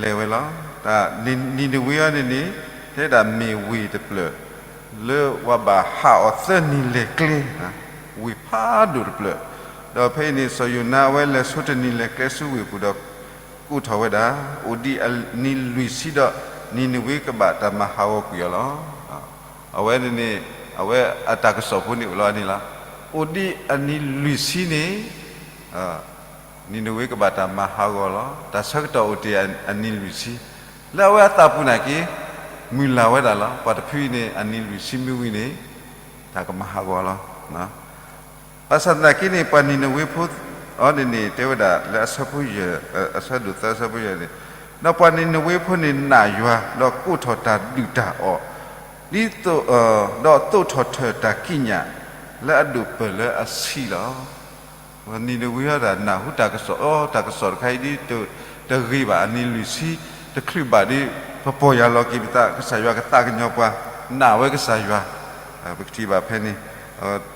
လဲၤဝဲလီၤ. တၢ်နံၤနဝ့အံၤန့ၣ်န့ၣ် တဲဒၣ်မ့ၢ်ဝ့ၢ်တဖျၢၣ် လၢပှၤဘၣ်ဟးအီၤသၢနံၤလဲၤကျဲ, ဝ့ၢ်ဖးဒိၣ်တဖျၢၣ်, ဒီးဖဲအံၤန့ၣ် စီၤယိၤနါအဝဲလဲၤဆိတနံၤလဲၤကျဲဆူဝ့ၢ်ပူၤဒီး ကိးထီၣ်ဝဲဒၣ်, အိၣ်ဒံးအနံၤလွံၢ်ဆံဒီး နံၤနဝ့ကဘၣ်တၢ်မၤဟးဂီၤကွံာ်အီၤလီၤ. အဝဲန့ၣ်န့ၣ် အဝဲအတၢ်ကစီၣ်ဖိန့ၣ်အိၣ်လီၤန့ၣ်လီၤ. အိၣ်ဒံးအနံၤလွံၢ်ဆံန့ၣ် နံၤနဝ့ကဘၣ်တၢ်မၤဟးဂီၤလီၤ. တၢ်ဆၢကတီၢ်အိၣ်တ့ၢ်အနံၤလွံၢ်ဆံ, လၢအဝဲအသးပူၤနာ်က့ မုၢ်လၢ်ဝဲဒၣ်လီၤ. ပှၤတဖုအံၤန့ၣ် အနံၤလွံၢ်ဆံမ့ၢ်ဝံၤန့ၣ် တၢ်ကမၤဟးဂီၤလီၤ. ဘၣ်ဆၣ်သနာ်က့န့ၣ် ပှၤနံၤနဝ့ဖိအံၤန့ၣ်န့ၣ် တဲဝဲဒၣ်လၢအဆၢဖိယဲၢ်, အဆၢဒိၣ်သၢအဆၢဖိယဲၢ်န့ၣ်, ဒီးပှၤနံၤနဝ့ဖိန့ၣ်နာ်ယွၤ ဒီးကိးထီၣ်တၢ်ဒုၣ်တၢ်အီၣ် ဒ်သိး ဒီးသိးထီၣ်ထၢၣ်တၢ်ကံးညာ် လၢအဒိၣ်ပၢၢ်လၢအဆံးလီၤ. နံၤနဝ့ဟီဒၣ်နၢ်ဟူတၢ်ကစီၣ်, အိ တၢ်ကစီၣ်တခါအံၤဒ် တဂ့ၤဘၣ်, အနံၤလွံၢ်ဆံ တချုးဘၣ်ဒီး ပပီၢ်ယၢ်လီၤက့ၤပသး, ကစၢ်ယွၤကသးကညီၤပှၤ, နာ်ဝဲကစၢ်ယွၤ, ပကထံၣ်ဘၣ်ဖဲန့ၣ်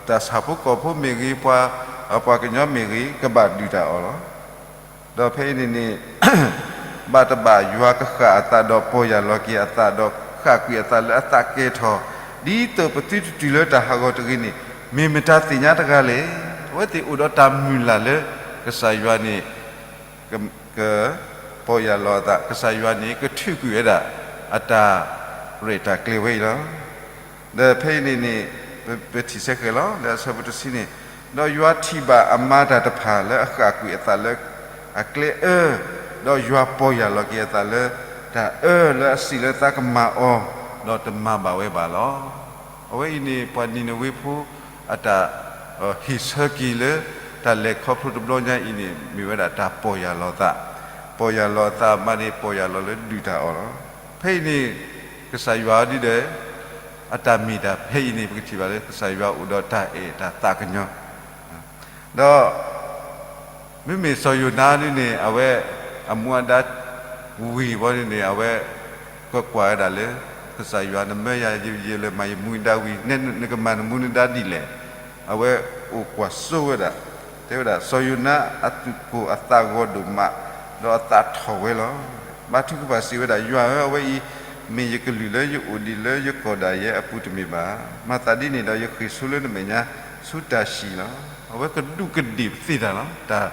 တၢ်ဆၣ်ဖိကီၢ်ဖိမ့ၢ်ဂ့ၤ, ပှၤ, ပှၤကညီမ့ၢ်ဂ့ၤ, ကဘၣ်ဒုၣ်တၢ်အီၣ်လီၤ. ဒီးဖဲအံၤန့ၣ်န့ၣ် ဘၣ်တဘၣ်ယွၤကဃၣ်အသးဒီးပီၢ်ယၢ်လီၤက့ၤအသးဒီးဃၣ်ကွံာ်အသးလၢအသးကဲထီၣ် ဒ်သိးပသုတတုၤလၢတၢ်ဟးဂီၤတဂ့ၤန့ၣ် မ့ၢ်မတၤသ့ၣ်ညါတဂၤလဲၣ်. အဝဲသ့ၣ်အိၣ်ဒီးတၢ်မုၢ်လၢ်လၢ ကစၢ်ယွၤန့ၣ် က, ကပီၢ်ယၢ်လီၤအသး, ကစၢ်ယွၤန့ၣ် ကထုးကွံာ်ဝဲဒၣ် အတၢ်ရဲၣ်တၢ်ကျဲၤဝဲအံၤလီၤ. ဒီးဖဲအံၤန့ၣ်န့ၣ် ပ, ပထံၣ်ဆၢဃဲၤလီၤ လၢအဆၢဖိတဆံန့ၣ်, ဒီးယွၤထံၣ်ဘၣ်အမါတၢ်တဖၣ်လၢအဃၣ်ကွံာ်အသးလၢအကျဲအၢ, ဒီးယွၤပီၢ်ယၢ်လီၤက့ၤအသးလၢတၢ်အၢလၢအစံးလၢသးကမၤအီၤ, ဒီးတမၤဘၣ်ဝဲဘၣ်လီၤ. အဝဲအံၤန့ၣ် ပှၤနံၤနဝ့ဖိ အတၢ်ဟ့ၣ်ဆၢက့ၤလၢ တၢ်လဲၤခီဖျိတဘျီညါအံၤန့ၣ် မ့ၢ်ဝဲဒၣ်တၢ်ပီၢ်ယၢ်လီၤသး, ပီၢ်ယၢ်လီၤအသးမးန့ၣ် ပီၢ်ယၢ်လီၤလၢဒုၣ်တၢ်အီၣ်လီၤ. ဖဲအံၤန့ၣ် ကစၢ်ယွၤဒ်ဒီး အတၢ်မ့ၢ်တၢ်ဖဲအံၤန့ၣ် ပကထံၣ်ဘၣ်လၢ ကစၢ်ယွၤအိၣ်ဒီးတၢ်အဲၣ်တၢ်သးကညီၤ ဒီး မ့မ့ၢ်စီၤယိၤနါဒ်န့ၣ် အဝဲ အမူအဒါ ဝံၤဘီန့ၣ်န့ၣ် အဝဲ ကွၢ်ကွၢ်ဝဲဒၣ်လၢ ကစၢ်ယွၤနမၢယၤ ယလဲၤမၤယမူဒါဝံၤ နကမၤနမူနဒါဒ်လဲၣ်. အဝဲအိၣ်ကွၢ်စိဝဲဒၣ်, တဲဝဲဒၣ် စီၤယိၤနါအသူၣ်ကိၢ်အသးဂီၤဒိၣ်မး ဒီးအသးထီၣ်ဝဲလီၤ. ဘါထုကဖၣ်စံးဝဲဒၣ် ယွၤဧၢ အဝဲအံၤ မ့ၢ်ယကလုၢ်လၢယအိၣ်ဒံးလၢယကီၢ်ဒၣ်ယဲအပူၤတမ့ၢ်ဘၣ်. မၤသးဒ်န့ၣ်ဒီး ယဃ့ၢ်ဆူလၢနမဲာ်ညါ ဆူတၢ်ဆံးလီၤ. အဝဲကဒူးကဒ့ၣ်ပသ့ၣ်တၢ်လီၤ. တၢ်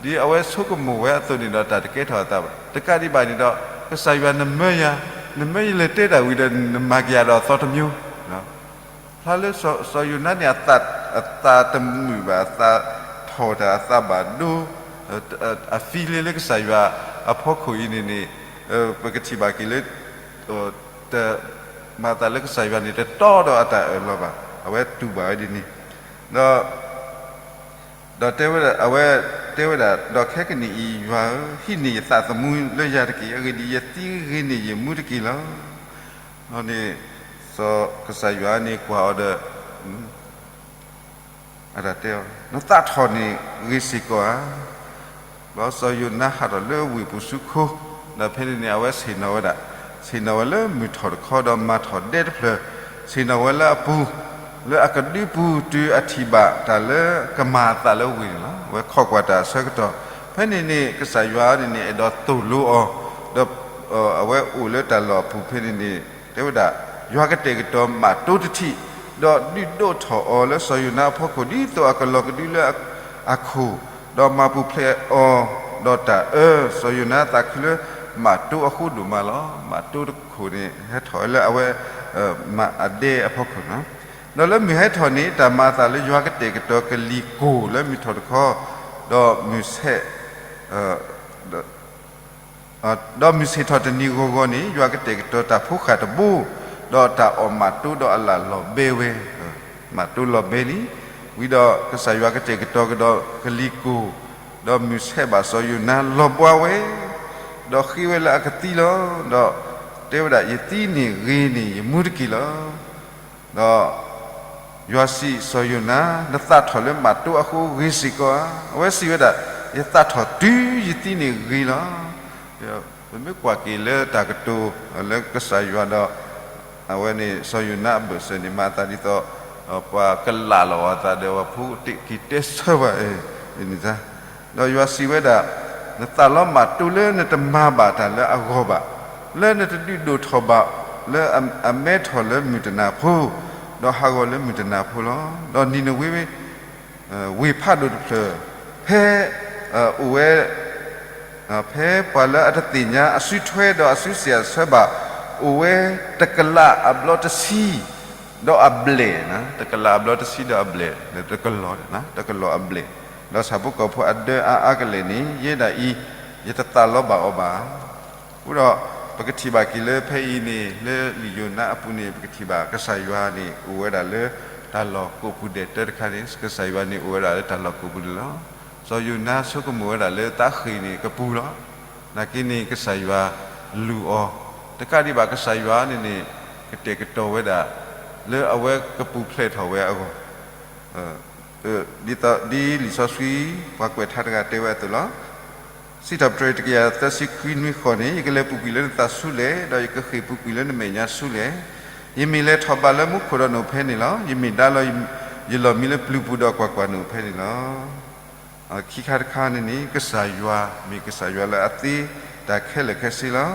ဒ်အဝဲဆိကမိၣ်ဝဲအသိးန့ၣ်ဒီး တၢ်တကဲထီၣ်အသးဘၣ်. တကးဒံးဘၣ်န့ၣ်ဒီး ကစၢ်ယွၤနမၢယၤ, နမၢယလဲၤတဲတၢ်ဝံၤဒီး နမၤကယၤဒီးအသီတမျိုး ဖျါလၢစီၤယိၤနါန့ၣ် အသးတမုာ်ဘၣ်, အသးထီၣ်တၢ်, အသးဘၣ်ဒိ, အ feeling လၢကစၢ်ယွၤအဖီခိၣ်အံၤန့ၣ်န့ၣ် ပကထံၣ်ဘၣ်က့ၤလၢ တမၤသးလၢကစၢ်ယွၤန့ၣ် တတီဒီးအတၢ်အၢၣ်လီၤဘၣ်. အဝဲတူၢ်ဘၣ်ဝဲဒ်န့ၣ် ဒီး ဒီးတဲဝဲဒၣ်, အဝဲတဲဝဲဒၣ်, ဒီးခဲကနံၣ်အံၤ ယွၤဧၢ, ဟံးန့ၢ်ယသးသမူလၢယၤတက့ၢ်. အဂ့ၢ်ဒ်အံၤ, ယသံဂ့ၤန့ၢ်ယမူတက့ၢ်လီၤ. န့ၣ် စီၤကစၢ်ယွၤန့ၣ်ကွၢ်အီၤဒီး အတၢ်တဲအီၤ, နသးထီၣ်န့ၣ်ဂ့ၤစ့ၢ်ကီးဧါ. ဒီးစီၤယိၤနါဟးထီၣ်လၢဝ့ၢ်ပူၤဆူခိ, ဒီးဖဲန့ၣ်န့ၣ် အဝဲဆ့ၣ်နီၤဝဲဒၣ်, ဆ့ၣ်နီၤဝဲလၢမုၢ်ထီၣ်တခီ ဒီးမၤထီၣ်ဒဲတဖျၢၣ်, ဆ့ၣ်နီၤဝဲလၢအပူၤ, လၢအကဒုပူၤ တုၤအထံၣ်ဘၣ်တၢ်လၢကမၤအသးလၢဝ့ၢ်န့ၣ်လီၤ. အဝဲခိးကွၢ်တၢ်အဆၢကတီၢ် ဖဲန့ၣ်န့ၣ် ကစၢ်ယွၤန့ၣ်န့ၣ် အဲၣ်ဒိးသိၣ်လိအီၤ, ဒီးအဝဲအိၣ်လၢတၢ်လီၢ်အပူၤဖဲန့ၣ်န့ၣ် တဲဝဲဒၣ်, ယွၤကတဲာ်ကတီၤမးတိတထံး, ဒီးဒုးဒိးထီၣ်အီၤလၢစီၤယိၤနါအဖီခိၣ် ဒ်သိးအကလီၤကဒုလၢအခိၣ်, ဒီးမၤပူၤဖျဲးအီၤဒီးတၢ်အၢ, စီၤယိၤနါသးခုလၢမးတိအဃိဒိၣ်မးလီၤ. မးတိတခိၣ်န့ၣ် ဟဲထီၣ်ဝဲလၢအဝဲ မၤအဒဲအဖီခိၣ်လီၤ. ဒီးလၢမုၢ်ဟဲထီၣ်န့ၣ် တၢ်မၤအသးလၢယွၤကတဲာ်ကတီၤကလံၤကိၢ်လၢမုၢ်ထီၣ်တခီ, ဒီးမုၢ်ဆ့ၣ် ဒီးမုၢ်ဆ့ၣ်ထီၣ်တနံၤဂီၤဂီၤန့ၣ် ယွၤကတဲာ်ကတီၤတၢ်ဖိဃာ်တဘိ, ဒီးတၢ်အီၣ်မးတိဒီးအလၣ်လီၤဘဲဝဲ, မးတိလီၤဘဲလံ. ဝံၤဒီးကစၢ်ယွၤကတဲာ်ကတီၤကဒီးကလံၤကိၢ်, ဒီးမုၢ်ဆ့ၣ်ဘၣ်စီၤယိၤနါလီၤဘှါဝဲ, ဒီးဃ့ဝဲလၢအကသံလီၤ. ဒီးတဲဝဲဒၣ်, ယသံန့ၣ်ဂ့ၤန့ၣ် ယမူတက့ၢ်လီၤ. ဒီးယွၤစံးစီၤယိၤနါ, နသးထီၣ်လၢမးတိအဃိဂ့ၤစ့ၢ်ကီးဧါ. အဝဲစံးဝဲဒၣ်, ယသးထီၣ်တုၤယသံန့ၣ်ဂ့ၤလီၤ. ပမ့ၢ်ကွၢ်က့ၤလၢတၢ်ကတိၤလၢကစၢ်ယွၤဒီး အဝဲန့ၣ် စီၤယိၤနါအဘၢၣ်စၢၤန့ၣ် မၤအသးဒ်သိး ပှၤကလၣ်လီၤအသးဒီး ပှၤဖိတ့ၢ်က့ၤတဲဆၢဘၣ်အံၤန့ၣ်, ဒီးယွၤစံးဝဲဒၣ်, နသးလီမးတိလၢနတမၤဘၣ်တၢ်လၢအဂီၢ်ဘၣ်, လၢနတဒုးဒိၣ်ထီၣ်ဘၣ်လၢအမဲထီၣ်လၢမုၢ်တနၤဖိ, ဒီးဟးဂီၤလၢမုၢ်တနၤဖိလီၤ. ဒီးနံၤနဝ့ ဝ့ၢ်ဖးဒိၣ်တဖျၢၣ် ဖဲ အိၣ်ဝဲ ဖဲပှၤလၢအတသ့ၣ်ညါအစုထွဲဒီးအစုစံးအဆၢဘၣ် အိၣ်ဝဲတကလးအဘျီတဆံ ဒီးအဘျဲၣ်, တကလးအဘျီတဆံဒီးအဘျဲၣ်, တကလီၢ်, တကလီၢ်အဘျဲၣ်, ဒီးဆၣ်ဖိကီၢ်ဖိအဒၢအါအါကလဲာ်န့ၣ် ယဲဒၣ်အံၤ ယတသးလီဘၣ်အီၤဘၣ်. အဃိဒီး ပကထံၣ်ဘၣ်က့ၤလၢဖဲအံၤန့ၣ် လၢလံာ်ယိၤနါအပူၤန့ၣ် ပကထံၣ်ဘၣ်ကစၢ်ယွၤန့ၣ် အိၣ်ဝဲဒၣ်လၢတၢ်လီၢ်ကိးပူၤဒဲးတၢတခါန့ၣ် ကစၢ်ယွၤန့ၣ်အိၣ်ဝဲဒၣ်လၢတၢ်လီၢ်ကိးပူၤန့ၣ်လီၤ. စီၤယိၤနါဆိကမိၣ်ဝဲဒၣ်လၢသးဃ့ၢ်န့ၣ်ကပူၤလီၤ. နာ်က့န့ၣ် ကစၢ်ယွၤလူၤအီၤ, တကးဒံးဘၣ်ကစၢ်ယွၤန့ၣ်န့ၣ် ကတဲာ်ကတီၤဝဲဒၣ် လၢအဝဲကပူၤဖျဲးထီၣ်ဝဲအဂီၢ် ဒ်သိးဒ်လံာ်စီဆှံ ပှၤကွဲးထါတဂၤတဲဝဲအသိးလီၤ. စံးထီၣ်ပတြၢၤတကယၤသၢဆံခွံနွံဃိးန့ၣ် ယကလဲၤပူၤကွံာ်လၢနသးဆူလဲၣ်, ဒီးယကဃ့ၢ်ပူၤကွံာ်လၢနမဲာ်ညါဆူလဲၣ်. ယမ့ၢ်လဲၤထီၣ်ဘးလၢမူခိၣ်ဒီးနအိၣ်ဖဲန့ၣ်လီၤ. ယမ့ၢ်ဒါလီၤယလီၢ်မံလၢပျုၤပူၤဒီးကွၢ်ကွၢ်နအိၣ်ဖဲန့ၣ်လီၤ. ခံခါတခါန့ၣ်န့ၣ် ကစၢ်ယွၤမ့ၢ်ကစၢ်ယွၤလၢအသ့တၢ်ခဲလၢာ်ခဲဆ့လီၤ.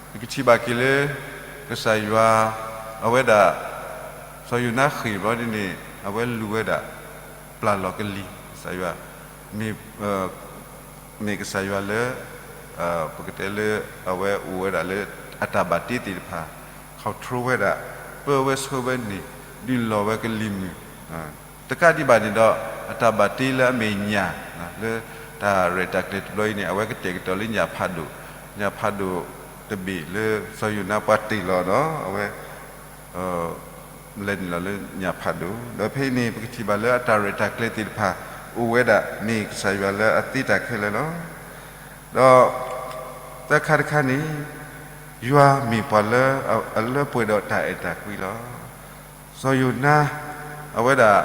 ပကထံၣ်ဘၣ်က့ၤလၢ ကစၢ်ယွၤ အဝဲဒၣ် စီၤယိၤနါဃ့ၢ်ဘျီဒ်န့ၣ် အဝဲလူၤဝဲဒၣ် ပျၢ်လီၤကလံၤ, ကစၢ်ယွၤ မ့ၢ် မ့ၢ်ကစၢ်ယွၤလၢ ပကတဲလၢ အဝဲအိၣ်ဝဲဒၣ်လၢ အတၢ်ဘၣ်တ့သ့ၣ်တဖၣ် control ဝဲဒၣ် ပၢဝဲဆိဝဲန့ၣ် ဒုးလီၤဝဲကလံၤမုၢ် တကးဒံးဘၣ်န့ၣ်ဒီး အတၢ်ဘၣ်တ့လၢအမ့ၢ်ညၣ် လၢတၢ်ရဲၣ်တၢ်ကျဲၤတဘျီအံၤန့ၣ် အဝဲကတဲာ်ကတီၤလၢညၣ်ဖးဒိၣ်, ညၣ်ဖးဒိၣ်တဘ့ၣ်လၢစီၤယိၤနါပှၤတ့ၢ်လီၤဒီး အဝဲ လဲၤနုာ်လီၤလၢညၣ်ဖးဒိၣ်, ဒီးဖဲအံၤန့ၣ် ပကထံၣ်ဘၣ်လၢအတၢ်ရဲၣ်တၢ်ကျဲၤသ့ၣ်တဖၣ် အိၣ်ဝဲဒၣ်မ့ၢ်ကစၢ်ယွၤလၢအသ့တၢ်ခဲလၢာ်လီၤ. ဒီး သၢခါတခါန့ၣ် ယွၤမ့ၢ်ပှၤလၢအလၢပှဲၤဒီးတၢ်အဲၣ်တၢ်ကွံလီၤ. စီၤယိၤနါ အဝဲဒၣ်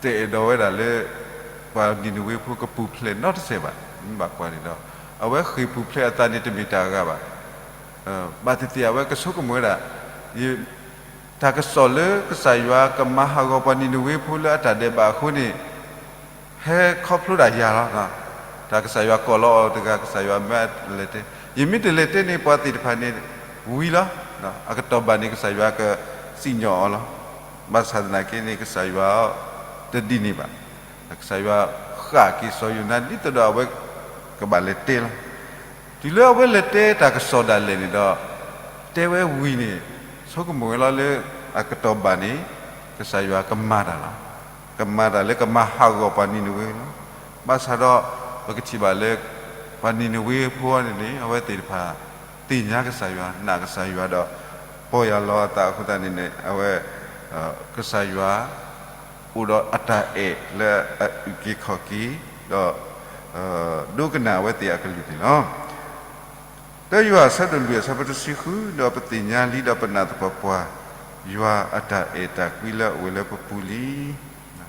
တအဲၣ်ဒိးဝဲဒၣ်လၢ ပှၤနံၤနဝ့ဖိကပူၤဖျဲးနီတစဲးဘၣ်. မ့ၢ်ဘၣ်ကွၢ်န့ၣ်ဒီး အဝဲဃ့ၢ်ပူၤဖျဲးအသးန့ၣ်တမ့ၢ်တၢ်အဂၤဘၣ်. ဘၣ်သ့ၣ်သ့ၣ်အဝဲကဆိကမိၣ်ဝဲဒၣ် တၢ်ကစီၣ်လၢကစၢ်ယွၤကမၤဟးဂီၤပှၤနံၤနဝ့ဖိလၢအတၢ်ဒဲးဘးအဃိန့ၣ် ဟဲခီဖျိဒၣ်ယၤလီၤ. တၢ်ကစၢ်ယွၤကိးလီၤအီၤတဂၤ ကစၢ်ယွၤမၢအလဲၤတဲ, ယမ့ၢ်တလဲၤတဲန့ၣ် ပှၤသ့ၣ်တဖၣ်န့ၣ် ဝံၤလီၤ. အကတီၢ်ဘၣ်န့ၣ် ကစၢ်ယွၤကစံၣ်ညီၣ်အီၤလီၤ. ဘၣ်ဆၣ်သနာ်က့န့ၣ် ကစၢ်ယွၤတဒ်န့ၣ်ဘၣ်. ကစၢ်ယွၤဃၣ်က့ၤစီၤယိၤနါဒ်သိးဒီးအဝဲကဘၣ်လဲၤတဲလီၤ. တုၤလၢအဝဲလဲၤတဲတၢ်ကစီၣ်ဒၣ်လဲာ်န့ၣ်ဒီး တဲဝဲဝံၤန့ၣ် ဆိကမိၣ်ဝဲလီၤလၢ အကတီၢ်ဘၣ်န့ၣ် ကစၢ်ယွၤကမၤတၢ်လီၤ. ကမၤတၢ်လၢကမၤဟးဂီၤပှၤနံၤနဝ့လီၤ. ဘၣ်ဆၣ်ဒီး ပကထံၣ်ဘၣ်လၢ ပှၤနံၤနဝ့ဖိန့ၣ်န့ၣ် အဝဲသ့ၣ်တဖၣ် သ့ၣ်ညါကစၢ်ယွၤ နာ်ကစၢ်ယွၤဒီး ပီၢ်ယၢ်လီၤအသးအဃိသတးန့ၣ်န့ၣ် အဝဲ ကစၢ်ယွၤ အိၣ်ဒီးအတၢ်အဲၣ်လၢအအုၣ်က့ၤခီၣ်က့ၤ ဒီး ဒိကနၣ်အဝဲသ့ၣ်အကလုၢ်န့ၣ်လီၤ. တၢယွၤအဆၢဒိၣ်လွံၢ်အဆၢဖိတဆံဃု, ဒီးပသ့ၣ်ညါလံဒီးပနာ်သပှၢ်ပှၢ် ယွၤအတၢ်အဲၣ်တၢ်ကွံလၢအအိၣ်လၢပပူၤလံ.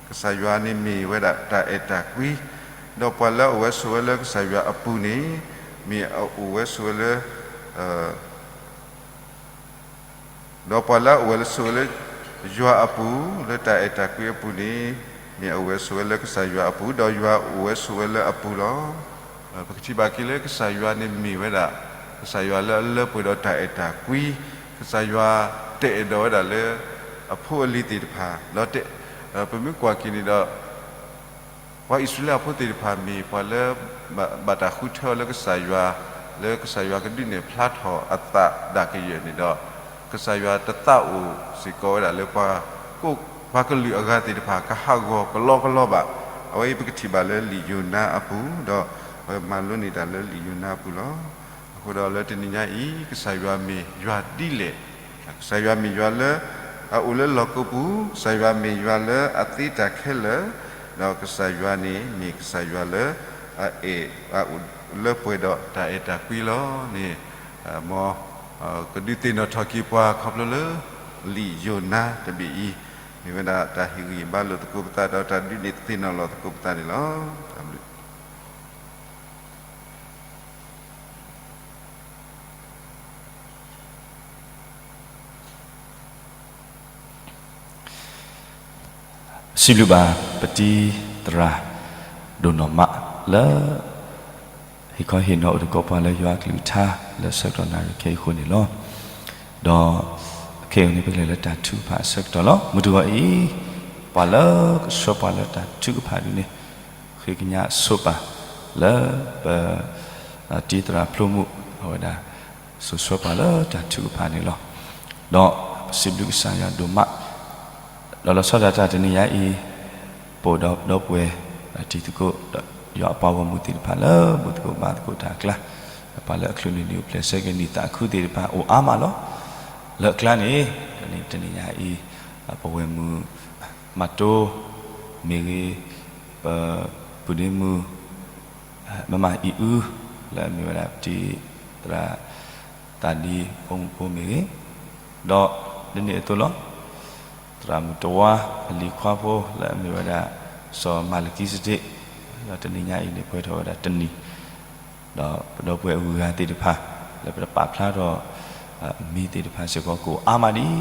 ကစၢ်ယွၤန့ၣ်မ့ၢ်ဝဲဒၣ်တၢ်အဲၣ်တၢ်ကွံ, ဒီးပှၤလၢအအိၣ်ဝဲဆိးဝဲလၢကစၢ်ယွၤအပူၤန့ၣ် မ့ၢ်အအိၣ်ဝဲဆိးဝဲလၢ ဒီးပှၤလၢအအိၣ်ဝဲလၢဆိးဝဲလၢ ယွၤအပူၤ လၢတၢ်အဲၣ်တၢ်ကွံအပူၤန့ၣ် မ့ၢ်အအိၣ်ဝဲဆိးဝဲလၢကစၢ်ယွၤအပူၤ, ဒီးယွၤအိၣ်ဝဲဆိးဝဲလၢအပူၤလီၤ. ပကထံၣ်ဘၣ်က့ၤလၢကစၢ်ယွၤန့ၣ်မ့ၢ်ဝဲဒၣ် ကစၢ်ယွၤလၢအလၢပှဲၤဒီးတၢ်အဲၣ်တၢ်ကွံ, ကစၢ်ယွၤတအဲၣ်ဒိးဝဲဒၣ်လၢ အဖိအလံၤသ့ၣ်တဖၣ်, ဒီးပမ့ၢ်ကွၢ်က့ၤန့ၣ်ဒီး ပှၤအံၣ်စရ့လးဖိသ့ၣ်တဖၣ်မ့ၢ်ပှၤလၢ ဘၣ်တၢ်ဃုထၢအီၤလၢကစၢ်ယွၤ, လၢကစၢ်ယွၤကဒုးနဲၣ်ဖျါထီၣ်အသးဒၣ်ကယဲၢ်န့ၣ်ဒီး ကစၢ်ယွၤတသးအိၣ်စ့ၢ်ကီးဝဲဒၣ်လၢပှၤ ပှၤကလုာ်အဂၤသ့ၣ်တဖၣ်ကဟးဂီၤကလီကလီဘၣ်. အဝဲအံၤပကထံၣ်ဘၣ်လၢလံာ်ယိၤနါအပူၤ, ဒီးပမၤလိန့ၢ်တၢ်လၢလံာ်ယိၤနါအပူၤလီၤ. အဃိဒီးလၢတနံၤညါအံၤ ကစၢ်ယွၤမ့ၢ်ယွၤဒ်လဲၣ်, ကစၢ်ယွၤမ့ၢ်ယွၤလၢ အအိၣ်လၢလီၢ်ကိးပူၤ, ကစၢ်ယွၤမ့ၢ်ယွၤလၢအသ့တၢ်ခဲလၢာ်, ဒီးကစၢ်ယွၤန့ၣ်မ့ၢ်ကစၢ်ယွၤလၢ အအဲၣ်အအိၣ်လၢပှဲၤဒီးတၢ်အဲၣ်တၢ်ကွံလီၤန့ၣ်, မ် ကဒုးသ့ၣ်နီၣ်ထီၣ်က့ၤပှၤခီဖျိလၢ လံာ်ယိၤနါတဘ့ၣ်အံၤ, မ့ၢ်ဝဲဒၣ်တၢ်ဟ့ၣ်ဂံၢ်ဟ့ၣ်ဘါလိာ်သကိးပသးဒီးတၢ်ဒုးန့ၢ်သ့ၣ်နီၣ်လီၤသကိးပသးန့ၣ်လီၤ. တၢ်ဘျုး စံးဘျုးဘၣ်ပတံၤသရၣ် ဒိၣ်နီၢ်မးလၢ ဟ့ၣ်ခီဟ့ၣ်နီၤအိၣ်သကိးပှၤလၢယွၤအကလုၢ်ကထါ လၢဆၢကတီၢ်နၣ်ရံၣ်ခဲအံၤအဃိန့ၣ်လီၤ. ဒီးခဲအံၤန့ၣ် ပကလဲၤလၢတၢ်ထုကဖၣ်အဆၢကတီၢ်လီၤ. မုၢ်တဂီၤအံၤ ပှၤလၢကဆှၢပှၤလၢတၢ်ထုကဖၣ်ဒ်န့ၣ် ဃ့ကညးဆိပာ်လၢပ တံၤသရၣ်ဖျိမုၣ် အဝဲဒၣ် စိာ်ဆှၢပှၤလၢတၢ်ထုကဖၣ်န့ၣ်လီၤ. ဒီးပစံးဘျုးကစၢ်ယွၤဒိၣ်မး, ဒီးလီၤဆီဒၣ်တၢ်တနံၤညါအံၤ ပအိၣ်ဒီးဒီပုၢ်ဝဲၢ်တံၤသကိး ဒီးယွၤအပှၤဂီၢ်မုၢ်သ့ၣ်တဖၣ်လၢမုၢ်သကိးဘါသကိးတၢ်အကျါ, ပှၤလၢအချုးန့ၢ်ဒုးအိၣ်ဖျဲၣ်ဆၢက့ၤနံၣ်သးခုသ့ၣ်တဖၣ်အိၣ်အါမးလီၤ. လၢအကျါန့ၣ် တနံၤညါအံၤ ပဝဲၢ်မုၣ် မၤတိမ့ၢ်ဂ့ၤ, ပပုၢ်ဒ့မုၣ် မမအံၤအု လၢအမ့ၢ်ဝဲဒၣ်ပတံၤသရၣ် သးဒံဖိမုၣ်ဖိမ့ၢ်ဂ့ၤ, ဒီးဒ်န့ၣ်အသိးလီၤ. သရၣ်မုၣ်တဝါအလံၤခွါဖိလၢအမ့ၢ်ဝဲဒၣ် စီၤမၤလကံစဒ့း, ဒီးတနံၤညါအံၤန့ၣ် ပှဲၤထီၣ်ဝဲဒၣ်တနံၣ်, ဒီးပဒီပုၢ်ဝဲၢ်အဂုၤအဂၤသ့ၣ်တဖၣ် လၢပတပာ်ဖျါထီၣ် မံၤသ့ၣ်တဖၣ်စ့ၢ်ကီးကအိၣ်အါမးဒံး,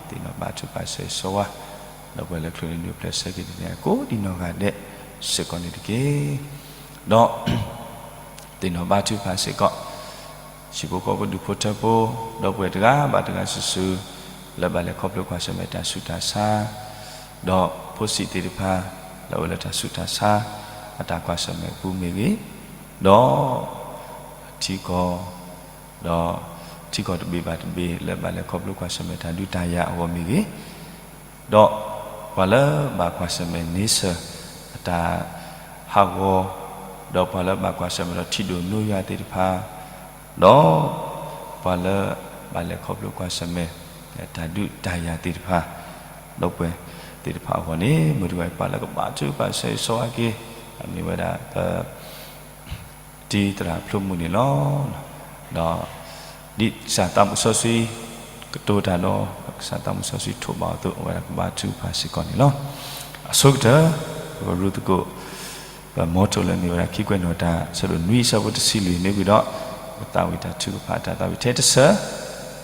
သ့ၣ်နီၣ်ဘါထုကဖၣ်ဆိၣ်ဂ့ၤဆိၣ်ဝါ ဒီပုၢ်ဝဲၢ်လၢချုးန့ၢ်ဒုးအိၣ်ဖျဲၣ်ဆၢက့ၤတနံၤညါကိးဒံနီၢ်ဂၤဒဲးစ့ၢ်ကီးန့ၣ်တက့ၢ်. ဒီး သ့ၣ်နီၣ်ဘါထုကဖၣ်စ့ၢ်ကီး ဟံၣ်ဖိဃီဖိဒူၣ်ဖိထၢဖိ ဒီပုၢ်ဝဲၢ်တဂၤဘၣ်တဂၤစုာ်စုာ် လၢဘၣ်လဲၤခီဖျိကွၢ်ဆၢၣ်မဲာ်တၢ်ဆူးတၢ်ဆါ, ဒီးဖိဆံးသ့ၣ်တဖၣ် လၢအအိၣ်လၢတၢ်ဆူးတၢ်ဆါ အတၢ်ကွၢ်ဆၢၣ်မဲာ်အပူၤမ့ၢ်ဂ့ၤ, ဒီး ထံကီၢ် ဒီးထံကီၢ်တဘ့ၣ်ဘၣ်တဘ့ၣ် လၢဘၣ်လဲၤခီဖျိကွၢ်ဆၢၣ်မဲာ်တၢ်ဒုးတၢ်ယၤအဂီၢ်မ့ၢ်ဂ့ၤ, ဒီးပှၤလၢဘၣ်ကွၢ်ဆၢၣ်မဲာ်န့ဆၢၣ် အတၢ်ဟးဂီၤ, ဒီးပှၤလၢဘၣ်ကွၢ်ဆၢၣ်မဲာ်ဒီးထံဒိၣ်နိယွၤသ့ၣ်တဖၣ်, ဒီး ပှၤလၢဘၣ်လဲၤခီဖျိကွၢ်ဆၢၣ်မဲာ် တၢ်ဒုးတၢ်ယၤသ့ၣ်တဖၣ်, ဒီပုၢ်ဝဲၢ်သ့ၣ်တဖၣ်အဂီၢ်န့ၣ် မုၢ်တဂီၤအံၤ ပှၤလၢကဘါထုကဖၣ်ဆိၣ်ဂ့ၤဆိၣ်ဝါက့ၤ အမ့ၢ်ဝဲဒၣ်ပ တံၤသရၣ်ဖျိမုၣ်န့ၣ်လီၤ. ဒီး ဒ်ကစၢ်သးမုၣ်စီဆှံ ကတိၤတၢ်ဒီး ကစၢ်သးမုၣ်စီဆှံထိးဘၣ်အီၤအသိး အဝဲဒၣ်ကဘါထုကဖၣ်စ့ၢ်ကီးန့ၣ်လီၤ. အဆိကတၢၢ် ပကရူသကိး ပ motto လၢအမ့ၢ်ဝဲဒၣ် ခံကွဲးနီၣ်တၢ် အဆၢဒိၣ်နွံ အဆၢဖိတဆံလွံၢ် မ့ၢ်ဝံၤဒီး ပသးဝံၣ်တၢ်ထုကဖၣ် တၢ်သးဝံၣ်ထဲတစၢၢ်,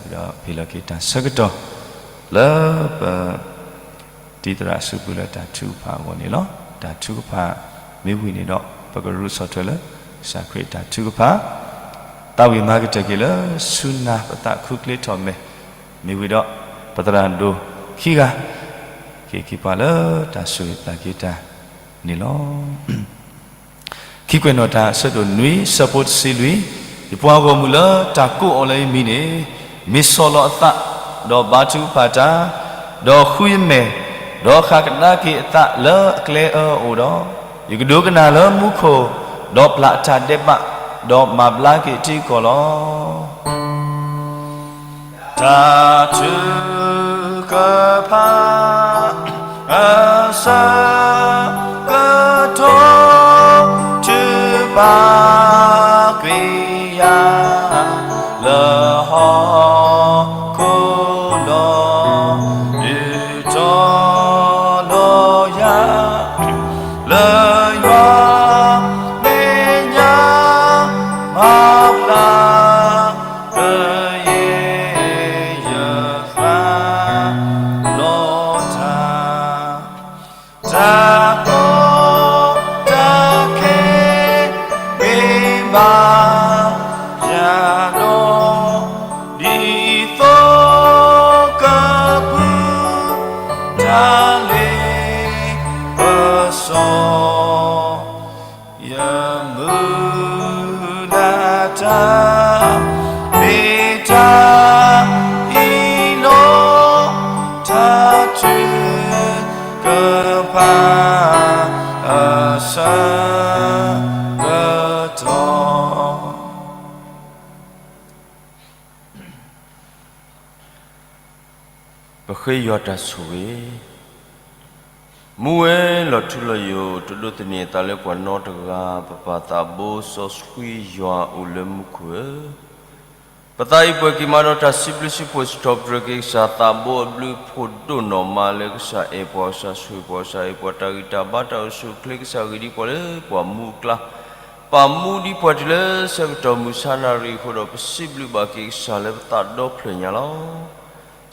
ဝံၤဒီးပဟ့ၣ်လီၤက့ၤတၢ်ဆၢကတီၢ် လၢပ တံၤသရၣ်အစုပူၤလၢတၢ်ထုကဖၣ်အဂီၢ်န့ၣ်လီၤ. တၢ်ထုကဖၣ်မ့ၢ်ဝံၤန့ၣ်ဒီး ပကရူးဆီၣ်ထွဲလၢ ကစၢ်ခရံာ်အတၢ်ထုကဖၣ်, သးဝံၣ်မၤကတၢၢ်က့ၤလၢဆူနၤ ပသးခုချ့ထီၣ်မဲာ်, မ့ၢ်ဝံၤဒီး ပသရၣ်ဒိၣ်ခံဂၤ ကဟ့ၣ်က့ၤပှၤလၢတၢ်ဆိၣ်ဂ့ၤပျၢ်က့ၤတၢ်န့ၣ်လီၤ. ခံကွဲးနီၣ်တၢ် အဆၢဒိၣ်နွံ အဆၢဖိတဆံလွံၢ်, ယပှၤဂီၢ်မုၢ်လၢတၢ်ကိးအီၤလၢယမံၤန့ၣ် မ့ၢ်ဆီၣ်လီၤအသး ဒီးဘါထုကဖၣ်တၢ်, ဒီးဃုယမဲာ်, ဒီးဃၣ်ကဒါက့ၤအသးလၢအကျဲအၢအအိၣ်ဒီး, ယကဒိကနၣ်လၢမူခိၣ်, ဒီးပျၢ်အတၢ်ဒဲးဘး, ဒီးမၤဘျါက့ၤအထံအကီၢ်လီၤ. တၢ်ထုကဖၣ် အဆၢကတီၢ် ထုကဖၣ်ကွံာ်ယၤ လၢဟီၣ်ခိၣ်ဒီး ဒုးတီၤလီၤယၤ လၢယွၤမဲာ်ညါ မၤဘျါ ကယဲၢ်ယသးလီၤတၢ် တၢ်ပ စၢ်ကတီၢ် ပဃ့ယွၤတၢ်ဆိၣ်ဂ့ၤ, မူဝဲလီၤထူလီၤယိာ် တဒိးသန့ၤအသးလၢပှၤနီတဂၤ, ပပၢ်သးဘိစီဆှံယွၤအိၣ်လၢမူခိၣ်ဧၢ, ပသးအံၤပှဲၤက့ၤမးဒီးတၢ်စံးဘျုးစံးဖှိၣ် စံးထီၣ်ပတြၢၤက့ၤကစၢ်သးဘိအဘျုးအဖှိၣ်ဒိၣ်နီၢ်မးလၢ ကစၢ်အဲၣ်ပှၤ, ကစၢ်ဆိၣ်ဂ့ၤပှၤ, ကစၢ်ဟ့ၣ်ပှၤတၢ်ဂံၢ်တၢ်ဘါ တၢ်အိၣ်ဆူၣ်အိၣ်ချ့, ကစၢ်ဂ့ၤဒံးပှၤလၢပှၤမူအကျါ, ပာ်မူဒံးပှၤတုၤလၢဆၢကတီၢ်မုၢ်ဆါနၣ်ရံၣ်အဃိဒီး ပစံးဘျုးဘၣ်က့ၤကစၢ်လၢပသးဒီဖျၢၣ်ညါလီၤ.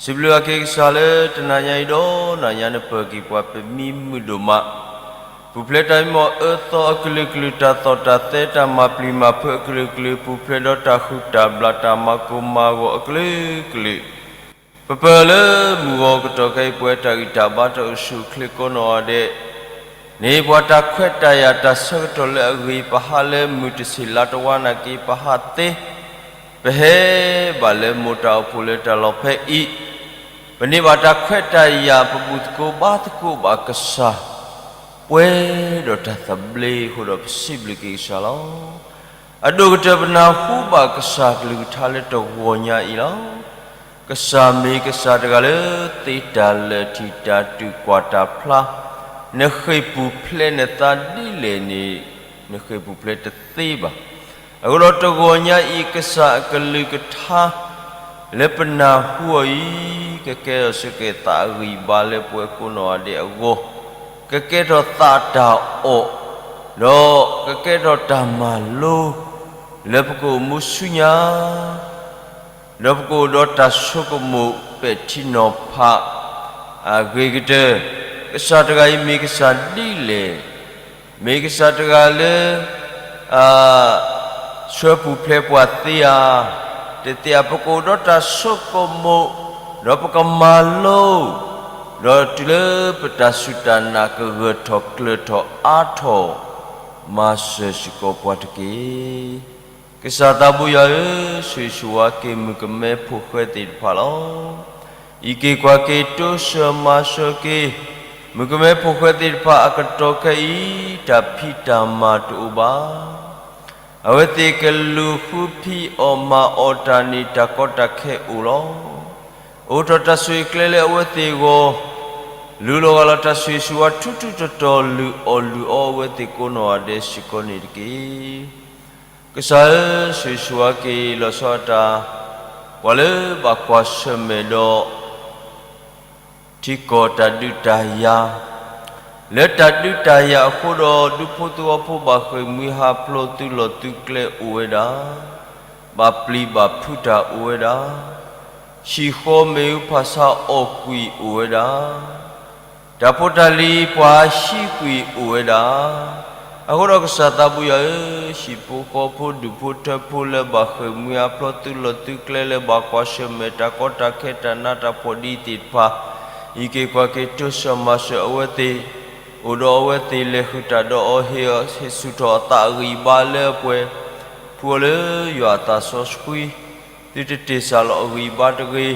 စံးဘျုးဘၣ်က့ၤကစၢ်လၢတနၤညါအံၤဒီး နၤညါနပၢၤက့ၤပှၤ ပမံမုာ်ဒိၣ်မး, ပူၤဖျဲးတၢ်မံမီၢ်အၢသီအကလုာ်ကလုာ်, တၢ်သီၣ်တၢ်သဲ တၢ်မၤပျံၤမၤဖုးအကလုာ်ကလုာ်, ပူၤဖျဲးဒီးတၢ်ဟုၣ်တၢ်ဘျၣ် တၢ်မၤကိၢ်မၤဂီၤအကလုာ်ကလုာ်, ပပၢၤလၢမုၢ်ဂီၤကတီၢ်ခဲအံၤ ပဝဲတၢ်ဂံၢ်တၢ်ဘါ တၢ်အိၣ်ဆူၣ်အိၣ်ချ့ကိးနီၢ်ဂၤဒဲး, န့ၢ်ပှၤတၢ်ခွဲးတၢ်ယာ် တၢ်ဆၢကတီၢ်လၢအဂ့ၤ, ပဟးလၢမုၢ်တဆ့ၣ်လါတဝါနာ်က့ ပဟးသ့, ပဟဲဘၣ်လၢမိၢ်တၢ်အိၣ်ဖှိၣ်လၢတၢ်လီၢ်ဖဲအံၤ, ပန့ၢ်ဘၣ်တၢ်ခွဲးတၢ်ယာ် ပဘူၣ်သကိးဘါသကိးဘၣ်ကစၢ်, ပှဲၤဒီးတၢ်သဘျ့အဃိဒီး ပစံးဘျုးက့ၤကစၢ်လီၤ. အဒိၣ်ကတၢၢ်ပနၢ်ဟူဘၣ်ကစၢ်ကလုၢ်ကထါလၢတဂီၤညါအံၤလီၤ. ကစၢ်မ့ၢ်ကစၢ်တဂၤလၢ သ့တၢ်လၢာ်ထံၣ်တၢ်တုာ်ကွၢ်တၢ်ဖျါ, နဃ့ၢ်ပူၤဖျဲးနသးဒ်လဲၣ်န့ၣ် နဃ့ၢ်ပူၤဖျဲးတသ့ဘၣ်. အဃိဒီးတဂီၤညါအံၤ ကစၢ်အကလုၢ်ကထါ လၢပနၢ်ဟူအီၤအံၤ ကကဲထီၣ်စ့ၢ်ကီးသးအဂံၢ်ဘါလၢပဝဲကိးနီၢ်ဂၤဒဲးအဂီၢ်, ကကဲထီၣ်သးတၢ်အီၣ်, ဒီးကကဲထီၣ်တၢ်မၤလိ လၢပကအိၣ်မူဆူညါ ဒီးပကအိၣ်ဒီးတၢ်ဆိကမိၣ်ပဲာ်ထံနီၤဖး အဂ့ၤကတၢၢ်, ကစၢ်တဂၤအံၤမ့ၢ်ကစၢ်ဒ်လဲၣ်, မ့ၢ်ကစၢ်တဂၤလၢ အ ဆှၢပူၤဖျဲးပှၤသ့ဧါ, တသ့ဧါ, ပကအိၣ်ဒီးတၢ်ဆိကမိၣ်, ဒီးပကမၤလိ, ဒီးတုၤလၢပတၢ်စူၢ်တၢ်နာ်ကဂၢၢ်ထီၣ်ကျၢၤထီၣ်အါထီၣ်, မၤစၢၤစ့ၢ်ကီးပှၤတက့ၢ်. ကစၢ်သးဘိယွၤဧၢ, ဆိၣ်ဂ့ၤဆိၣ်ဝါက့ၤ မုၣ်ကမဲဖိဃဲသ့ၣ်တဖၣ်လီၤ. အံးက့ၤကွၢ်က့ၤ တိစၢၤမၤစၢၤက့ၤ မုၣ်ကမဲဖိဃဲသ့ၣ်တဖၣ်အကတီၢ်ခဲအံၤ, တၢ်ဖံးတၢ်မၤတအိၣ်ဘၣ်. အဝဲသ့ၣ်ကလူၤဃုဖံးအီၣ်မၤအီၣ်တၢ်န့ၣ် တၢ်ကီတၢ်ခဲအိၣ်လီၤ. အိးထီၣ်တၢ်ဆိၣ်ဂ့ၤကျဲလၢအဝဲသ့ၣ်အဂီၢ်, လူၤလီၤဂာ်လီၤတၢ်ဆိၣ်ဂ့ၤဆိၣ်ဝါထူထူတီၤတီၤ လုၢ်အီၣ်လုၢ်အီအဝဲသ့ၣ်ကိးနီၢ်ဂၤဒဲးစ့ၢ်ကီးန့ၣ်တက့ၢ်. ကစၢ်ဧၢ, ဆိၣ်ဂ့ၤဆိၣ်ဝါက့ၤ လီၤဆီဒၣ်တၢ် ပှၤလၢဘၣ်ကွၢ်ဆၢၣ်မဲာ်ဒီး ထံကီၢ်တၢ်ဒုးတၢ်ယၤ, လၢတၢ်ဒုးတၢ်ယၤအဃိဒီး ဒူဖိသဝီဖိဘၣ်ဃ့ၢ်မှံဟးဖျိး သုးလီၢ်သုးကျဲအိၣ်ဝဲဒၣ်, ဘၣ်ပျံၤဘၣ်ဖုးတၢ်အိၣ်ဝဲဒၣ်, ဟံၣ်ဃီမ့ၣ်အူဖၣ်ဆါအီၣ်ကွံာ်အိၣ်ဝဲဒၣ်, တၢ်ဖိတၢ်လံၤပှၤဟံးကွံာ်အိၣ်ဝဲဒၣ်. အဃိဒီးကစၢ်သးဘိယွၤဧၢ, ဟံၣ်ဖိဃီဖိဒူၣ်ဖိထၢဖိလၢဘၣ်ဃ့ၢ်မှံဟးဖျိး သုးလီၢ်သုးကျဲလၢဘၣ်ကွၢ်ဆၢၣ်မဲာ်တၢ်ကီတၢ်ခဲတၢ်နးတၢ်ဖှီၣ်ဒ်အံၤသ့ၣ်တဖၣ်, အံးက့ၤကွၢ်က့ၤ တိစၢၤမၤစၢၤအဝဲသ့ၣ်, အိၣ်ဒီးအဝဲသ့ၣ်လဲၤဃုာ်တၢ်ဒီးအီၤ ဟ့ၣ်အီၤဟ့ၣ်ဆူၣ်ထီၣ်အသးအဂံၢ်အဘါလၢအပှဲၤ, ဖှူအီၤလၢယွၤအသးစီဆှံ, သုတတ့ၢ်စၢ်လီၤအဂံၢ်အဘါတဂ့ၤ,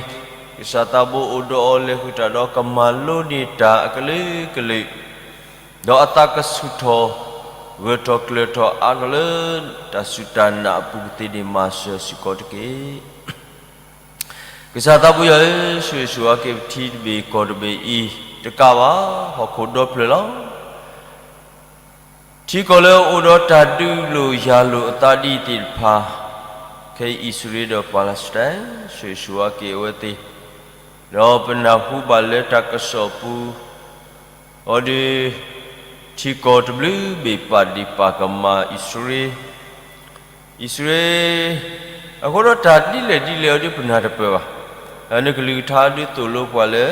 ကစၢ်သးဘိအိၣ်ဒီးအီၤလဲၤဃုာ်တၢ်ဒီးကမၤလိန့ၢ်တၢ်အကလုာ်ကလုာ်, ဒီးအသးကဆူၣ်ထီၣ်, ဂၢၢ်ထီၣ်ကျၢၤထီၣ်အါထီၣ်လၢ တၢ်စူၢ်တၢ်နာ်အပူၤကသ့န့ၣ် မၤစၢၤစ့ၢ်ကီးတက့ၢ်. ကစၢ်သးဘိယွၤဧၢ, ဆိၣ်ဂ့ၤဆိၣ်ဝါက့ၤပထံတဘ့ၣ်ကီၢ်တဘ့ၣ်အံၤ, တကးဘၣ် ဟီၣ်ခိၣ်ဒီဖျၢၣ်လီၤ. ထံကီၢ်လၢအအိၣ်ဒီးတၢ်ဒုးလိာ်ယၤလိာ်အသးဒ်အံၤသ့ၣ်တဖၣ်, ခဲအံၤအံၣ်စရ့လးဒီးပၤလးစတၢၣ်, ဆိၣ်ဂ့ၤဆိၣ်ဝါက့ၤအဝဲသ့ၣ်, ဒီးပနၢ်ဟူဘၣ်လၢတၢ်ကစီၣ်ပူၤ, အီၤဒီး ထံကီၢ်တဘျုးဘ့ၣ်ပာ်ဒံးပာ်ကမၣ်အံၣ်စရ့လး, အံၣ်စရ့လး, အဃိဒီးတၢ်ဒ်လဲၣ်ဒ်လဲၣ်အီၤဒီးပနၢ်တပၢၢ်ဘၣ်. နကလုၢ်ကထါဒုးသိၣ်လိပှၤလၢ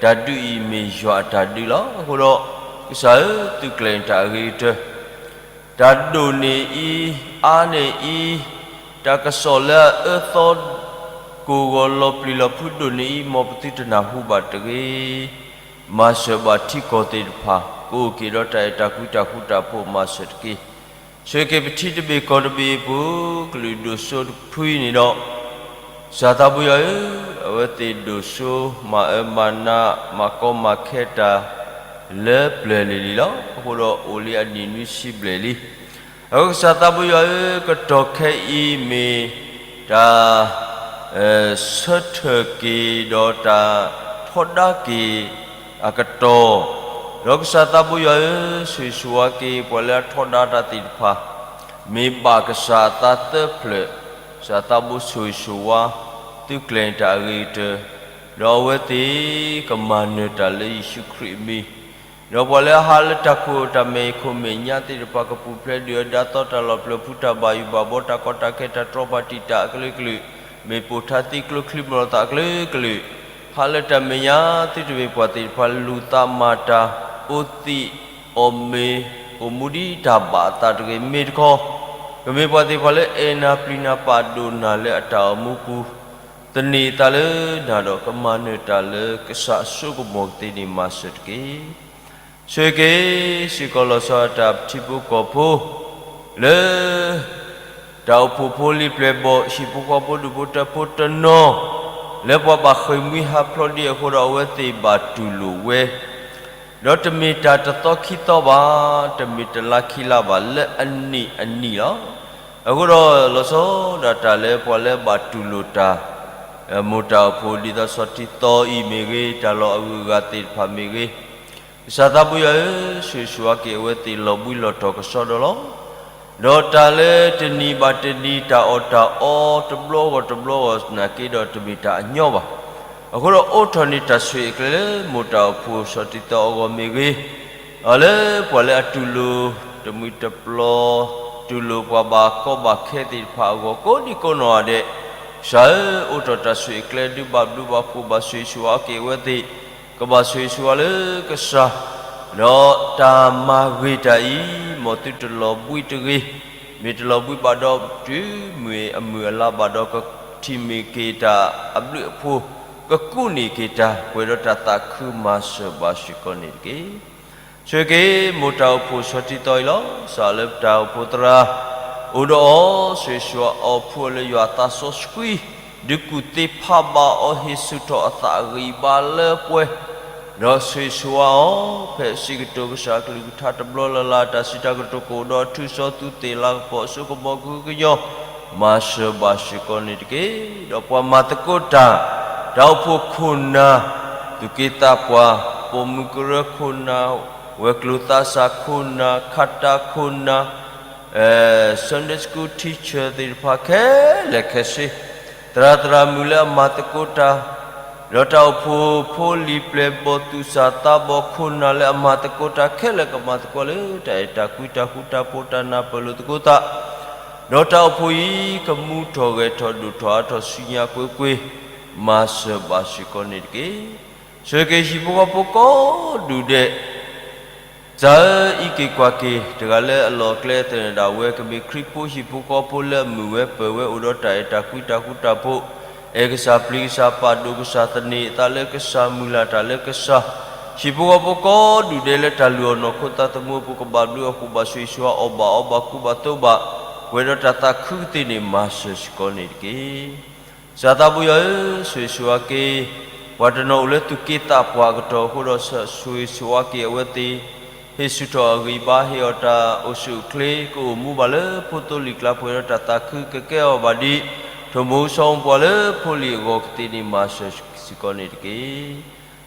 တၢ်ဒုးအံၤမ့ၢ်ယွၤအတၢ်ဒုးလီၤ. အဃိဒီး ကစၢ်ဧၢ, သုးကျဲၤန့ၢ်တၢ်အဂ့ၤကတၢၢ်, တၢ်ဒိၣ်န့ၢ်အံၤ, အါန့ၢ်အံၤ, တၢ်ကစီၣ်လၢအအၢသီ ကိၢ်ဂီၤလီၤပျံၤလီၤဖုးဒိၣ်န့ၢ်အံၤ မ်ပသုတနၢ်ဟူဘၣ်တဂ့ၤ. မၤစၢၤဘၣ်ထံကီၢ်သ့ၣ်တဖၣ်, ကအိၣ်က့ၤဒီးတၢ်အဲၣ်တၢ်ကွံတၢ်ဃူတၢ်ဖိးမၤစၢၤတက့ၢ်. ဆိၣ်ဂ့ၤက့ၤပထံတဘ့ၣ်ကီၢ်တဘ့ၣ်အပူၤ, ကလုာ်ဒိၣ်စိတဖုအံၤန့ၣ်ဒီး, ကစၢ်သးဘိယွၤဧၢ, အဝဲသ့ၣ်ဒိၣ်စိမၤအၢမၤနး မၤကီမၤခဲတၢ် လၢပျၢၤလံၤလံၤလီၤ. အဃိဒီးအိၣ်လံအနံၣ်နွံဆံဘျဲၣ်လံ. အဃိကစၢ်သးဘိယွၤဧၢ, ကတီၢ်ခဲအံၤမ့ၢ်တၢ် ဆၢထၢၣ်က့ၤဒီးတၢ်ထီဒါက့ၤအကတီၢ်, ဒီးကစၢ်သးဘိယွၤဧၢ, ဆိၣ်ဂ့ၤဆိၣ်ဝါက့ၤပှၤလၢအထီဒါတၢ်သ့ၣ်တဖၣ်, မ့ၢ်ဘၣ်ကစၢ်အသးသၢဖျၢၣ်, ကစၢ်သးဘိဆိၣ်ဂ့ၤဆိၣ်ဝါ သုကျဲၤန့ၢ်တၢ်အဂ့ၤကတၢၢ်, ဒီးအဝဲသ့ၣ်ကမၤနၢၤတၢ်လၢယ့ၣ်ၡူးခရံာ်အမံၤ ဒီးပှၤလၢအဟးလၢတၢ်ခိၣ်တၢ်မဲာ်ခိၣ်မဲာ်ညါသ့ၣ်တဖၣ် ကပူၤဖျဲးဒုၣ်ဒါသီတၢ်လီၤပျၢၤဖုတၢ်ဘၣ်ယိၣ်ဘၣ်ဘီ တၢ်ကီတၢ်ခဲ တၢ်တြီပၤတံာ်တာ်အကလုာ်ကလုာ်, မ့ၢ်ပိာ်ထါသံကျိချံမျိာ်သၣ်အကလုာ်ကလုာ်, ဟးလၢတၢ်မဲာ်ညါသုတမ့ၢ်ပှၤသ့ၣ်တဖၣ် လူၤသးမၤတၢ် အိၣ်သံးအီၣ်မ့ၤ အိၣ်မူဒ်တၢ်ဘၣ်အသးတဂ့ၤ မ့ၢ်တခီ, ကမ့ၢ်ပှၤသ့ၣ်တဖၣ်လၢအဲၣ်နၤပျံၤနၤပာ်ဒိၣ်နၤလၢအတၢ်အိၣ်မူပူၤ, သန့ၤအသးလၢနၤဒီးကမၤနၢၤတၢ်လၢကစၢ်အစိကမီၤကသ့န့ၣ် မၤစၢၤတက့ၢ်. ဆိၣ်ဂ့ၤက့ၤစ့ၢ်ကီးလီၤဆီဒၣ်တၢ်ထံဖိကီၢ်ဖိ လၢ တၢ်အိၣ်ဖှိၣ်ဖိလံၤပျဲၢ်ဘီၣ် ဟံၣ်ဖိဃီဖိဒူၣ်ဖိထၢဖိတနီၤ လၢပှၤဘၣ်ဃ့ၢ်မှံဟးဖျိးဒံးအဃိဒီး အဝဲသ့ၣ်ဘၣ်တူၢ်လိာ်ဝဲ ဒီးတမ့ၢ်တၢ်တသီခံသီဘၣ်, တမ့ၢ်တလါခံလါဘၣ်, လၢအနံၣ်အနံၣ်လီၤ. အဃိဒီးလီၤဆီဒၣ်တၢ်လၢပှၤလၢဘၣ်တူၢ်လိာ်တၢ် မိၢ်တၢ်အိၣ်ဖှိၣ်ဒ်သိးဆီၣ်တံၢ်သီအံၤမ့ၢ်ဂ့ၤ, တၢ်လီၢ်အဂုၤအဂၤသ့ၣ်တဖၣ်မ့ၢ်ဂ့ၤ, ကစၢ်သးဘိယွၤဧၢ, ဆိၣ်ဂ့ၤဆိၣ်ဝါက့ၤအဝဲသ့ၣ်လီၤဘှံးလီၤတီၤကစီဒီလီၤ. ဒီးတၢ်လၢတနံၤဘၣ်တနံၤ တၢ်အီၣ်တၢ်အီတဘျီဂီၢ်တဘျီဂီၢ်နာ်က့ဒီး တမ့ၢ်တၢ်အညီဘၣ်. အဃိဒီးအိးထီၣ်န့ၢ်တၢ်ဆိၣ်ဂ့ၤအကျဲလၢမိၢ်တၢ်အိၣ်ဖှိၣ်ဆီၣ်တံၢ်သီအဂီၢ်မ့ၢ်ဂ့ၤ, အလၢပှၤလၢအတူၢ်လိာ်တမှံၤတပျီၤ, တူၢ်လိာ်ပှၤဘၣ်ကီဘၣ်ခဲသ့ၣ်တဖၣ်အဂီၢ် ကိးဒံကိးနီၢ်ဂၤဒဲး, ကစၢ်ဧၢ, အိးထီၣ်တၢ်ဆိၣ်ဂ့ၤအကျဲ ဒုးဘၣ်ဘျုးဘၣ်ဖှိၣ်ဘၣ်ဆိၣ်ဂ့ၤဆိၣ်ဝါက့ၤအဝဲသ့ၣ်, ကဘၣ်ဆိၣ်ဂ့ၤဆိၣ်ဝါလၢကစၢ်, ဒီးတၢ်မၤဂ့ၤတၢ်အံၤ မ်သုတလီၤဘှံးတဂ့ၤ, မ့ၢ်တလီၤဘှံးဘၣ်ဒီးတုၤမ့ၢ်အမုၢ်အလါဘၣ်ဒီး ကထံၣ်န့ၢ်က့ၤတၢ်အဘျုးအဖှိၣ်, ကကူးန့ၢ်က့ၤတၢ် ပှဲၤဒီးတၢ်သးခုမၤစၢၤဘၣ်စ့ၢ်ကီးန့ၣ်တက့ၢ်. ဆိၣ်ဂ့ၤက့ၤမိၢ်တၢ်အိၣ်ဖှိၣ်ဆီၣ်တံၢ်သီအံၤလီၤ. စးလၢပတၢ်အိၣ်ဖှိၣ်သရၣ် အိၣ်ဒီးအီၤ, ဆိၣ်ဂ့ၤဆိၣ်ဝါအီၤ ဖှူအီၤလၢယွၤအသးစီဆှံ, ဒုးကူၣ်သ့ဖးဘၣ်အီၤ ဟ့ၣ်ဆူၣ်ထီၣ်အသးအဂံၢ်အဘါလၢပှဲၤ, ဒီးဆိၣ်ဂ့ၤဆိၣ်ဝါအီၤ ဖဲစံးကတိၤကစၢ်အကလုၢ်ကထါတဘျီလၢ်လၢ် တၢ်စံးတၢ်ကတိၤကအိၣ်ဒီး ထုးစီသူးသ့ၣ်လၤကပီၤအစိကမီၤကဟုကညီၤ မၤစၢၤဘၣ်စ့ၢ်ကီးန့ၣ်တက့ၢ်. ဒီးပှၤမၤသကိးတၢ်, တၢ်အိၣ်ဖှိၣ်ခိၣ်နၢ်, သူၣ်က့သးပှၢ်, ပိာ်မုၣ်ကရၢခိၣ်နၢ်, ဝဲၤကျိၤသးစၢ်ခိၣ်နၢ်, ခးတၢ်ခိၣ်နၢ်, Sunday School teacher သ့ၣ်တဖၣ်ခဲလၢာ်ခဲဆ့, သရၣ်သရၣ်မုၣ်လၢအမၤသကိးတၢ်, ဒီးတၢ်အိၣ်ဖှိၣ်ဖိလံၤပျဲၢ်ဘီၣ်သူၣ်စၢ်သးဘီၣ်ခိၣ်နၢ်လၢအမၤသကိးတၢ်ခဲလၢာ် ကမၤသကိးလၢတၢ်အဲၣ်တၢ်ကွံတၢ်ဃူတၢ်ဖိး တၢ်နၢ်ပၢၢ်လိာ်သကိးသး, ဒီးတၢ်အိၣ်ဖှိၣ်အံၤ ကမူထီၣ်ဂဲၤထီၣ်ဒိၣ်ထီၣ်အါထီၣ်ဆူညါကွ့ၢ်ကွ့ၢ်, မၤစၢၤဘၣ်စ့ၢ်ကီးန့ၣ်တက့ၢ်. ဆိၣ်ဂ့ၤက့ၤဟံၣ်ဖိဃီဖိကိးဒူၣ်ဒဲး, ကစၢ်ဧၢ, အံးက့ၤကွၢ်က့ၤ တဂၤလၢအလီၢ်အကျဲသန့ၤဒၣ်ဝဲ ကမ့ၢ်ခရံာ်ဖိဟံၣ်ဖိဃီဖိလၢအမုာ်ဝဲပၢၤဝဲအိၣ်ဒီးတၢ်အဲၣ်တၢ်ကွံတၢ်ဃူတၢ်ဖိး, အဲၣ်ကစၢ်ပျံၤကစၢ်ပာ်ဒိၣ်ကစၢ်သန့ၤအသးလၢကစၢ်မုၢ်လၢ်တၢ်လၢကစၢ်, ဟံၣ်ဖိဃီဖိကိးဒူၣ်ဒဲးလၢတၢ်လုၢ်အီၣ်နီၢ်ခိသးသမူအပူၤ ကဘၣ်ဘျုးအဃိ ဘၣ်ဆိၣ်ဂ့ၤဆိၣ်ဝါအီၣ်ဘၣ်အီဘၣ်ကူဘၣ်သိးဘၣ်, ပှဲၤဒီးတၢ်သးခုကသ့န့ၣ် မၤစၢၤစ့ၢ်ကီးန့ၣ်တက့ၢ်. ကစၢ်သးဘိယွၤဧၢ, ဆိၣ်ဂ့ၤဆိၣ်ဝါက့ၤ ပှၤတနီၤအိၣ်လၢသူၣ်က့သးပှၢ်အကတီၢ်အဃိဒီး ဆိၣ်ဂ့ၤဆိၣ်ဝါက့ၤအဝဲသ့ၣ်, ဟ့ၣ်ဆူၣ်ထီၣ်အဂံၢ်အဘါ ဟ့ၣ်အီၤတၢ်အိၣ်ဆူၣ်အိၣ်ချ့ ကအိၣ်မူဘၣ်လၢဖိသိလံာ်ကျါ ပှဲၤဒီးတၢ်သးခု ကကဲအီၤဘၣ်ဒ် ထိၣ်မူစီၤပှၤလၢဖိလံၤအဂီၢ်ကသ့န့ၣ် မၤစၢၤစ့ၢ်ကီးန့ၣ်တက့ၢ်.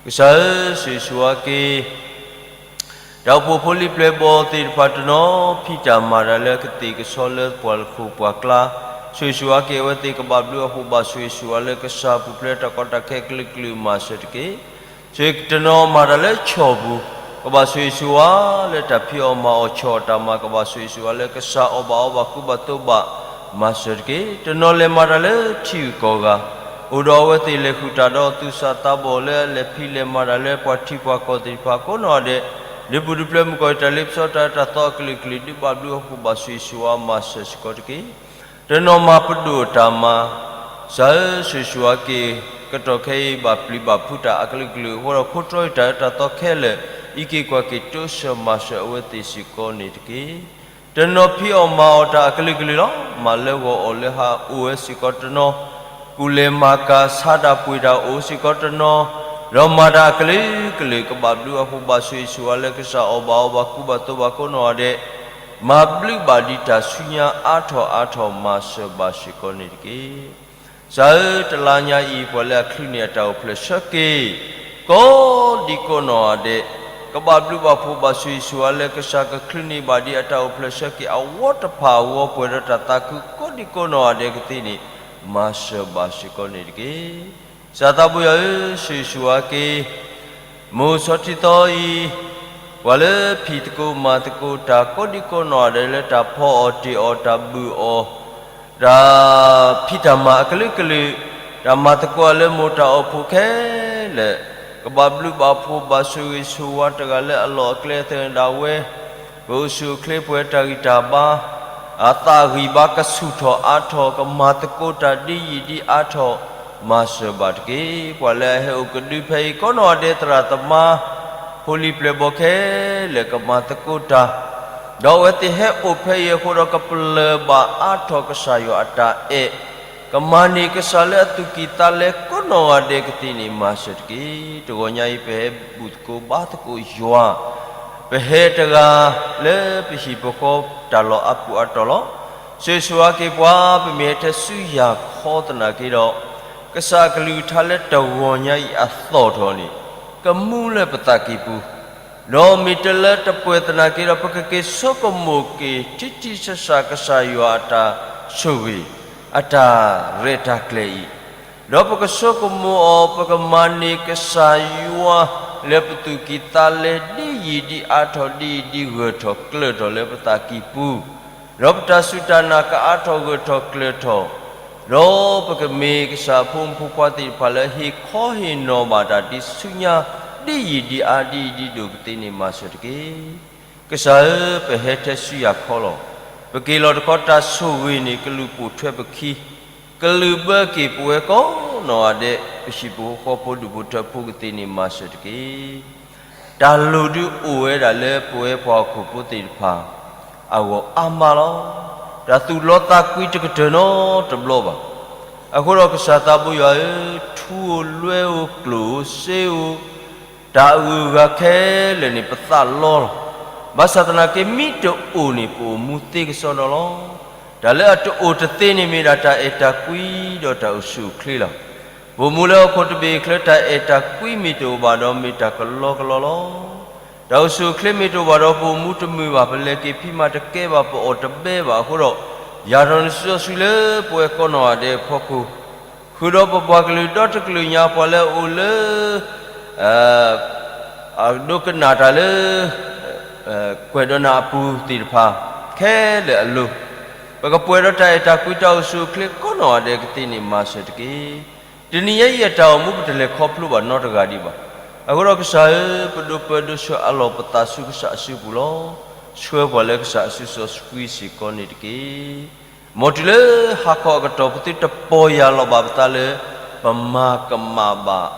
ကစၢ်ဧၢ, ဆိၣ်ဂ့ၤဆိၣ်ဝါက့ၤ တၢ်အိၣ်ဖှိၣ်ဖိလံၤပျဲၢ်ဘီၣ်သ့ၣ်တဖၣ်တနီၤ ဖံးတၢ်မၤတၢ်လၢကသ့ၣ်ကဆီလၢပှၢ်ခိၣ်ပှၢ်ကျါ, ဆိၣ်ဂ့ၤဆိၣ်ဝါက့ၤအဝဲသ့ၣ် ကဘၣ်ဘျုးအဃိ ဘၣ်ဆိၣ်ဂ့ၤဆိၣ်ဝါလၢကစၢ်ပူၤဖျဲးတၢ်ကီတၢ်ခဲကလုာ်ကလုာ် မၤစၢၤတက့ၢ်. ဆိၣ်ဂ့ၤတနီၤမၤတၢ်လၢဆီၣ်ပူၤ, ကဘၣ်ဆိၣ်ဂ့ၤဆိၣ်ဝါလၢတၢ်ဖံးအီၣ်မၤအီၣ်ဆီၣ်အီၣ်တၢ်မၤ ကဘၣ်ဆိၣ်ဂ့ၤဆိၣ်ဝါလၢကစၢ် အီၣ်ဘၣ်အီဘၣ်ကူဘၣ်သိးဘၣ် မၤစၢၤတက့ၢ်. တနီၤလဲၤမၤတၢ်လၢထံဂုၤကီၢ်ဂၤ, အိၣ်ဒီးအဝဲသ့ၣ်လဲၤဃုာ်တၢ်ဒီးသူၣ်စၢ်သးဘီၣ်လၢအလဲၤဖံးလဲၤမၤတၢ်လၢပှၤထံပှၤကီၢ်သ့ၣ်တဖၣ် ကိးနီၢ်ဂၤဒဲး, ဒုးပူၤဒုးဖျဲးမုၢ်ကီၢ် တၢ်လ့ပစီတၢ်တၢ်သီအကလုာ်ကလုာ် ဒုးဘၣ်ဘျုးအဃိ ဘၣ်ဆိၣ်ဂ့ၤဆိၣ်ဝါ မၤစၢၤစ့ၢ်ကီးတက့ၢ်. တနီၤမၤပဒိၣ်တၢ်မၤ, ကစၢ်ဧၢ, ဆိၣ်ဂ့ၤဆိၣ်ဝါက့ၤ ကတီၢ်ခဲအံၤ ဘၣ်ပျံၤဘၣ်ဖုးတၢ်အကလုာ်ကလုာ်အဃိဒီး ခိတြီအံၤတၢ်အၢတၢ်သီခဲလၢာ် အံးက့ၤကွၢ်က့ၤတိစၢၤမၤစၢၤအဝဲသ့ၣ်စ့ၢ်ကီးန့ၣ်တက့ၢ်. တနီၤဖံးအီၣ်မၤအီၣ်တၢ်အကလုာ်ကလုာ်လီၤ. မၤလၢဂီၤအီၣ်လၢဟါအိၣ်ဝဲစ့ၢ်ကီးတနီၤ, ကူၣ်လဲၤမၤကၤဆါတၢ်ပှ့ၤတၢ်အိၣ်စ့ၢ်ကီးတနီၤ, ဒီးမၤတၢ်အကလုာ်ကလုာ် ကဘၣ်ဘျုးဘၣ်ဖှိၣ်ဘၣ်ဆိၣ်ဂ့ၤဆိၣ်ဝါလၢကစၢ်အီၣ်ဘၣ်အီဘၣ်ကူဘၣ်သိးဘၣ်ကိးနီၢ်ဂၤဒဲး, မၤဘျုးဘၣ်ဒံးတၢ်ဆူညါအါထီၣ်အါထီၣ်မၤစၢၤဘၣ်စ့ၢ်ကီးန့ၣ်တက့ၢ်. ကစၢ်ဧၢ, တလါညါအံၤ ပှၤလၢအချုးန့ၢ်အတၢ်အိၣ်ဖျဲၣ်ဆၢက့ၤ ကိးဒံကိးနီၢ်ဂၤဒဲး, ကဘၣ်ဘျုးဘၣ်ဖှိၣ်ဘၣ်ဆိၣ်ဂ့ၤဆိၣ်ဝါလၢကစၢ်ကချုးန့ၢ်ဘၣ်ဒံးအတၢ်အိၣ်ဖျဲၣ်ဆၢက့ၤအဝီတဖၣ်အဂီၢ် ပှဲၤဒီးတၢ်သးခုကိးဒံကိးနီၢ်ဂၤဒဲးကသ့န့ၣ် မၤစၢၤဘၣ်စ့ၢ်ကီးန့ၣ်တက့ၢ်. ကစၢ်သးဘိယွၤဧၢ, ဆိၣ်ဂ့ၤဆိၣ်ဝါက့ၤ မိၢ်စီၤထံသီအံၤ, ပှၤလၢဖံးသကိးမၤသကိးတၢ်ကိးဒံကိးနီၢ်ဂၤဒဲးလၢတၢ်ဖီအီၣ်တ့ၢ်အီၣ်တၢ်ဘုၣ်အီၣ် တၢ်ဖံးတၢ်မၤအကလုာ်ကလုာ်, တၢ်မၤသကိးအီၤလၢမိၢ်တၢ်အိၣ်ဖှိၣ်ခဲလၢာ်, ကဘၣ်ဘျုးဘၣ်ဖှိၣ်ဘၣ်ဆိၣ်ဂ့ၤဆိၣ်ဝါတဂၤလၢအလီၢ်အကျဲသနၢၣ်ဒၣ်ဝဲ, ပအိၣ်ဆူၣ်အိၣ်ချ့ပှဲၤတၢ်ဂံၢ်တၢ်ဘါ, အသးဂံၢ်ဘါကဆူၣ်ထီၣ်အါထီၣ် ကမၤသကိးတၢ်ဒ်ယံာ်ဒ်အါထီၣ် မၤစၢၤဘၣ်တက့ၢ်. ပှၤလၢအဟဲအိၣ်ကဒုဖဲအံၤကိးနီၢ်ဂၤဒဲး သရၣ်သမါ ဖိလံၤပျဲၢ်ဘီၣ်ခဲလၢာ် ကမၤသကိးတၢ်, ဒီးအဝဲသ့ၣ်ဟဲအိၣ်ဖဲအံၤအဃိဒီး ကပလၢၢ်ဘၣ်အါထီၣ်ကစၢ်ယွၤအတၢ်အဲၣ်, ကမၤန့ၢ်ကစၢ်လၢအသူၣ်ကံၢ်သးလဲကိးနီၢ်ဂၤဒဲးကသ့န့ၣ် မၤစၢၤတက့ၢ်. တဂီၤညါအံၤ ပဟဲဘူၣ်သကိးဘါသကိးယွၤ, ပဟဲတဂၤလၢပဟံၣ်ပဃီတၢ်လီၢ်အါပူၤအါတီၢ်လီၤ. ဆိၣ်ဂ့ၤဆိၣ်ဝါက့ၤပှၤ ပမ့ၢ်ဟဲထဲဆူယၤခီသနာ်က့ဒီး, ကစၢ်အကလုၢ်ကထါလၢတဂီၤညါအံၤအသီၣ်ထီၣ်န့ၣ် ကမူလၢပသးကံၢ်ပူၤ, ဒီးမ့ၢ်တလၢတပှဲၤသနာ်က့ဒီး ပကက့ၤဆိကမိၣ်က့ၤ ထံထံဆးဆးကစၢ်ယွၤအတၢ်ဆိၣ်ဂ့ၤ, အတၢ်ရဲၣ်တၢ်ကျဲၤအံၤ, ဒီးပကဆိကမိၣ်အီၤ ပကမၤန့ၢ်ကစၢ်ယွၤလၢပသူၣ်ကံၢ်သးလဲ ဒ်ယံာ်ဒ်အါထီၣ်ဒ်အံၤဒ်ဂၢၢ်ထီၣ်ကျၢၤထီၣ်လၢပသးကံၢ်ပူၤ, ဒီးပတၢ်စူၢ်တၢ်နာ်ကအါထီၣ်ဂၢၢ်ထီၣ်ကျၢၤထီၣ်, ဒီးပကမ့ၢ်ကစၢ်အဖိမုၣ်ဖိခွါသ့ၣ်တဖၣ်လၢဟ့ၣ်ခီဟ့ၣ်နီၤဘၣ်တၢ်ဒ်ဆူညါ ဒ်ယံာ်ဒ်အါဒ်အံၤဒ်ဒိၣ်ကသ့န့ၣ် မၤစၢၤတက့ၢ်. ကစၢ်ဧၢ, ပဟဲထဲဆူယၤခီလီၤ. ပက့ၤလီၤတခီ တၢ်ဆိၣ်ဂ့ၤန့ၣ် ကလုၢ်ပိာ်ထွဲပခံ, ကလုၢ်ဘၢက့ၤပဝဲကိးနီၢ်ဂၤဒဲး ပဟံၣ်ဖိဃီဖိဒူၣ်ဖိထၢဖိကသ့န့ၣ် မၤစၢၤတက့ၢ်. တၢ်လိၣ်ဒုးအိၣ်ဝဲဒၣ်လၢပဝဲပှၤဟီၣ်ခိၣ်ဖိသ့ၣ်တဖၣ် အဂီၢ်အါမးလီၤ. တၢ်သူၣ်လီသးကွံတကတၢၢ်နီတဘျီဘၣ်. အဃိဒီးကစၢ်သးဘိယွၤဧၢ, ထူဧိၤလွဲဧိၤ ကျိၣ်ဧိၤစ့ဧိၤ, တၢ်အဂုၤအဂၤခဲလၢာ်န့ၣ် ပသးလီလီၤ. ဘၣ်ဆၣ်သနာ်က့ မ့ၢ်တအိၣ်န့ၣ် ပအိၣ်မူသ့ကစီဒီလီၤ. တၢ်လၢအတအိၣ်တသ့န့ၣ် မ့ၢ်ဒၣ်တၢ်အဲၣ်တၢ်ကွံဒီးတၢ်အိၣ်ဆူၣ်အိၣ်ချ့လီၤ. ပအိၣ်မူလၢဟီၣ်ခိၣ်တဘ့ၣ်အချၢ တၢ်အဲၣ်တၢ်ကွံမ့ၢ်တအိၣ်ဘၣ်ဒီး မ့ၢ်တၢ်ကလီကလီလီၤ. တၢ်အိၣ်ဆူၣ်အိၣ်ချ့မ့ၢ်တအိၣ်ဘၣ်ဒီး ပအိၣ်မူတမုာ်ဘၣ်, ပလဲၤက့ၤဖံးမၤတကဲဘၣ်, ပအီၣ်တဘဲဘၣ်အဃိဒီး, ယၤထီၣ်န့ၣ်စီဆှံလၢပဝဲကိးနီၢ်ဂၤဒဲးအဖီခိၣ်, ဃုာ်ဒီးပပှၤကလုာ်ဒီတကလုာ်ညါ ပှၤလၢအအိၣ်လၢ အဒိကနၣ်တၢ်လၢ ကွဲးဒီးနၤအပူၤသ့ၣ်တဖၣ် ခဲလၢာ်အလိၤ, ပကပှဲၤဒီးတၢ်အဲၣ်တၢ်ကွံတၢ်အိၣ်ဆူၣ်အိၣ်ချ့ကိးနီၢ်ဂၤဒဲးကသ့န့ၣ် မၤစၢၤတက့ၢ်. တနံၤညါအံၤအတၢ်အိၣ်မူ ပတလဲၤခီဖျိဘၣ်နီတဂၤဒံးဘၣ်. အဃိဒီးကစၢ်ဧၢ, ပဒိးပၢဒိးဆှၢအလီၢ်ပသးဆူကစၢ်အစုပူၤလီၤ. ဆှၢပှၤလၢကစၢ်အစုစီဆှံစ့ၢ်ကီးန့ၣ်တက့ၢ်. မ်တုၤလၢဟါခီအကတီၢ် ပသုတပီၢ်ယၢ်လီၤဘၣ်ပသးလၢ ပမၤကမၣ်ဘၣ်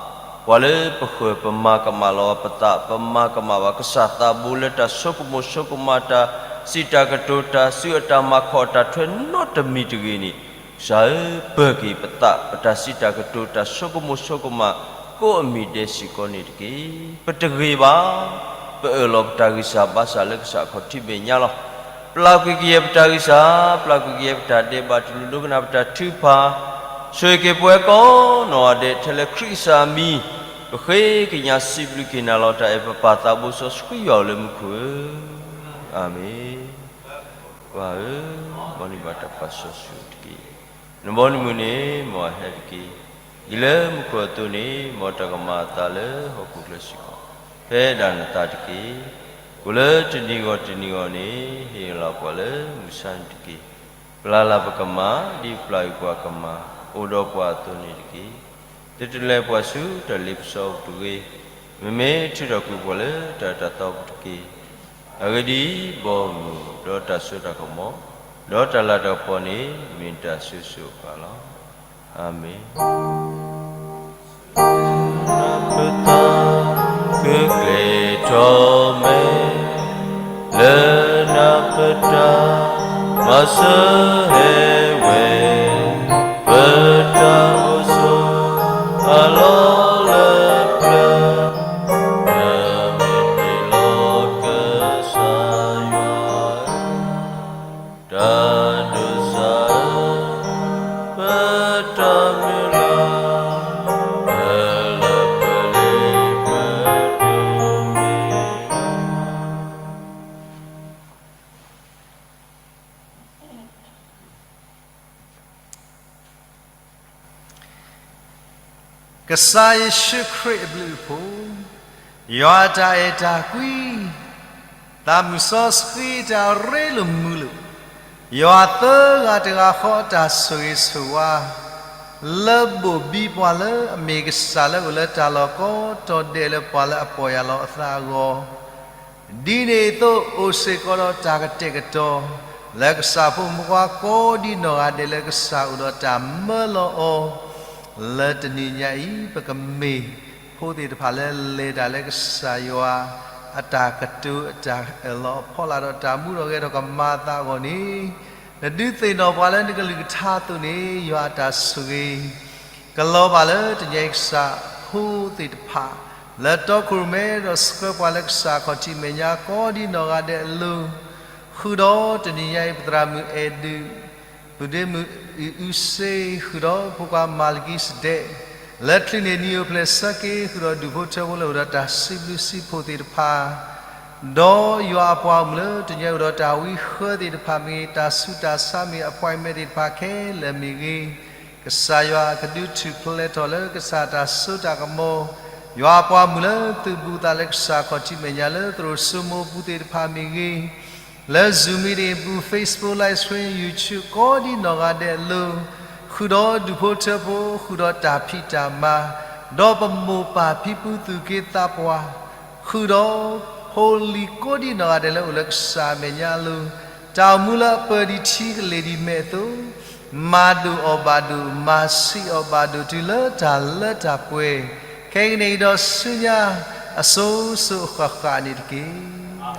ပှၤလၢပဃၢၤ, ပမၤကမၣ်လီၤဘၣ်ပသး, ပမၤကမၣ်ဘၣ်ကစၢ်သးဘိလၢတၢ်ဆိကမိၣ်ဆိကမး, တၢ်စံးတၢ်ကတိၤ, တၢ်စုအတၢ်မၤခီၣ်အတၢ်ထွဲနီတမံၤတဂ့ၤန့ၣ်, ကစၢ်ဧၢ, ပၢၤက့ၤပသး, ပတၢ်စံးတၢ်ကတိၤ, တၢ်ဆိကမိၣ်ဆိကမး ကိးအမံၤဒဲးစ့ၢ်ကီးန့ၣ်တက့ၢ်. ပတဂ့ၤဘၣ်, ပအၢၣ်လီၤပတၢ်ဂံၢ်စၢ်ဘါစၢ်လၢကစၢ်အခီၣ်ထံးမဲာ်ညါလီၤ. ပျၢ်ကွံာ်ကယဲၢ်ပတၢ်ဂံၢ်စၢ်, ပျၢ်ကွံာ်ကယဲၢ်ပတၢ်ဒဲးဘး, တူၢ်လိာ်ဒိကနၣ်ပတၢ်ထုကဖၣ်, ဆိၣ်ဂ့ၤက့ၤပဝဲကိးနီၢ်ဂၤဒဲး ထဲလၢခရံာ်ကစၢ်အမံၤ, ပဃ့ကညးစံးဘျုးက့ၤနၤလီၤ. တၢ်အဲၣ်ပပၢ်သးဘိစီဆှံယွၤဧၢ လၢမူခိၣ်ဧၢ, အၤမ့ၣ်. ပၢ်ဧၢ, မ်နဘၣ်တၢ်ပာ်စီဆှံတက့ၢ်. နဘီနမုၢ်န့ၣ် မ်အဟဲတက့ၢ်. ဒ်လၢမူခိၣ်အသိးန့ၣ်, မ်တၢ်ကမၤအသးလၢဟီၣ်ခိၣ်ချၢစ့ၢ်ကီး, ဖဲဒၣ်နသးတက့ၢ်. ကိၣ်လၢတနံၤဂီၢ်တနံၤဂီၢ်န့ၣ်, ဟ့ၣ်လီၤပှၤလၢမုၢ်ဆါန့ၣ်တက့ၢ်. ပျၢ်လၢ်ပကမၣ်, ဒ်ပျၢ်ကွံာ်ပှၤကမၣ်, အိၣ်ဒီးပှၤအသိးန့ၣ်တက့ၢ်. သုတလဲၤပှၤဆူတၢ်လ့ပစီအပူၤတဂ့ၤ. မ့မ့ၢ်ထုးထီၣ်ကွံာ်ပှၤလၢတၢ်အၢတၢ်သီအပူၤတက့ၢ်. အဂ့ၢ်ဒ်အံၤ, ဘီမုၢ်, ဒီးတၢ်စိတၢ်ကမီၤ, ဒီးတၢ်လၤတၢ်ကပီၤန့ၣ်, မ့ၢ်တၢ်ဆိၣ်ဂ့ၤဆိၣ်ဝါလီၤ. အၤမ့ၣ်. ပသးကကျဲၤထီၣ်မဲာ်, လၢနၤပတၢ်မၤစၢၤဟဲဝဲ, ပတၢ်အိၣ်ဆိးအလီၢ်လၢပျၢၤ ကစၢ်ယ့ၣ်ၡူးခရံာ်အဘျုးအဖှိၣ်, ယွၤအတၢ်အဲၣ်တၢ်ကွံ, သးမုၢ်စီဆှံတၢ်ရ့လိာ်မုာ်လိာ်, ယွၤသၢဂၤတဂၤဃီအတၢ်ဆိၣ်ဂ့ၤဆိၣ်ဝါ, လၢဘိၣ်ဘံပှၤလၢအမ့ၢ်ကစၢ်လၢအိၣ်လၢတၢ်လီၢ်ကိးတီၤဒဲးလၢပှၤလၢအပီၢ်ယၢ်လီၤအသးအဂီၢ် ဒ်န့ၣ်အသိးအိၣ်စ့ၢ်ကီးဒီးတၢ်ကတဲာ်ကတီၤ လၢကစၢ်ဖိမုၣ်ဖိခွါကိးဒံနီၢ်ဂၤဒဲးလၢကစၢ်အိၣ်ဒီးတၢ်မၢလီၤအီၤ, လၢတနံၤညါအံၤ ပကမ့ၢ်ဖိသ့ၣ်တဖၣ်လၢလဲၤတၢ်လၢကစၢ်ယွၤ အတၢ်ကတိၤအတၢ်အၢၣ်လီၤအဖီလာ်ဒီးတၢ်မူထီၣ်ဂဲၤထီၣ်ကမၤအသးအဂီၢ်န့ၣ်, နဒုးသ့ၣ်နီၣ်ပှၤလၢနကလုၢ်ကထါအသိးန့ၣ် ယွၤအတၢ်ဆိၣ်ဂ့ၤ ကလီၤဘၣ်လၢတနံၤညါအံၤကစၢ်ဖိသ့ၣ်တဖၣ် လၢတီခိၣ်ရိၣ်မဲဒီးဆှၢပှၤလၢကစၢ်ခီၣ်ထံးမဲာ်ညါကိးဒံနီၢ်ဂၤဒဲးအလိၤ, ဃုာ်ဒီးတနံၤညါအံၤ ပသရၣ်မုၣ်အဲၣ်ဒုး, ပုၢ်ဒ့မုၣ်အံၣ်အူစ့, ဃုာ်ဒီးဖိခွါမၤလကံစဒဲး, လၢချုးန့ၢ်နံၣ်အိၣ်ဖျဲၣ်ဆၢက့ၤ ဃုာ်ဒီးဒူၣ်ဖိထၢဖိလၢအိၣ်ဒီးတၢ်စံးဘျုးစံးဖှိၣ်သ့ၣ်တဖၣ် ဒီးယွၤအပှၤအိၣ်မုာ်လၢတနံၤညါအံၤအိၣ်ဒီးတၢ်ဝံဃၢသ့ၣ်တဖၣ်မ့ၢ်ဂ့ၤ, တၢ်ဆူးတၢ်ဆါမ့ၢ်ဂ့ၤ, appointmentသ့ၣ်တဖၣ်ခဲလၢာ်မ့ၢ်ဂ့ၤ, ကစၢ်ယွၤကဒုးထူၣ်ဖျဲးထီၣ်လၢကစၢ်တၢ်စိတၢ်ကမီၤ, ယွၤအပှၤအိၣ်မုာ်လၢသုးဘူးသးလၢကစၢ်ခီၣ်ထံးမဲာ်ညါလၢသရိာ်စိမိၤပူၤသ့ၣ်တဖၣ်မ့ၢ်ဂ့ၤ, လၢ Zoom meeting အပူၤ, Facebook live stream, YouTube ကိးဒံနီၢ်ဂၤဒဲးအလိၤ, ဃုာ်ဒီးဒူၣ်ဖိထၢဖိ, ဃုာ်ဒီးတၢ်ဖံးတၢ်မၤ, ဒီးပမိၢ်ပၢ်ဖံဖုသူၣ်က့သးပှၢ်, ဃုာ်ဒီးဖိလံၤကိးဒံနီၢ်ဂၤဒဲးလၢအိၣ်လၢကစၢ်အမဲာ်ညါအလိၤ, တၢ်အိၣ်မူလၢအပၢၤဒံးထံကလ့ၤဒံးမဲာ်အသိး, မၤဒိၣ်အီၣ်ဘၣ်ဒိၣ်, မၤဆံးအီၣ်ဘၣ်ဒိၣ်တုၤလၢတၢ်လၢတၢ်ပှဲၤ, ခဲကနံၣ်အံၤဒီးဆူညါ အစိၤစိၤအဃၣ်ဃၣ်န့ၣ်တက့ၢ်.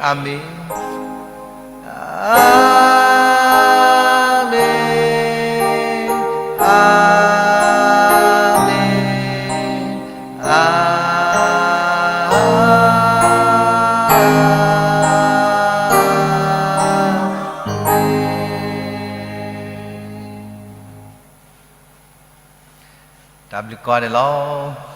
အၤမ့ၣ်, အၤမ့ၣ်, အၤမ့ၣ်, အၤမ့ၣ်. တၢ်ဘျုးကိးဂၤဒဲးလီၤ.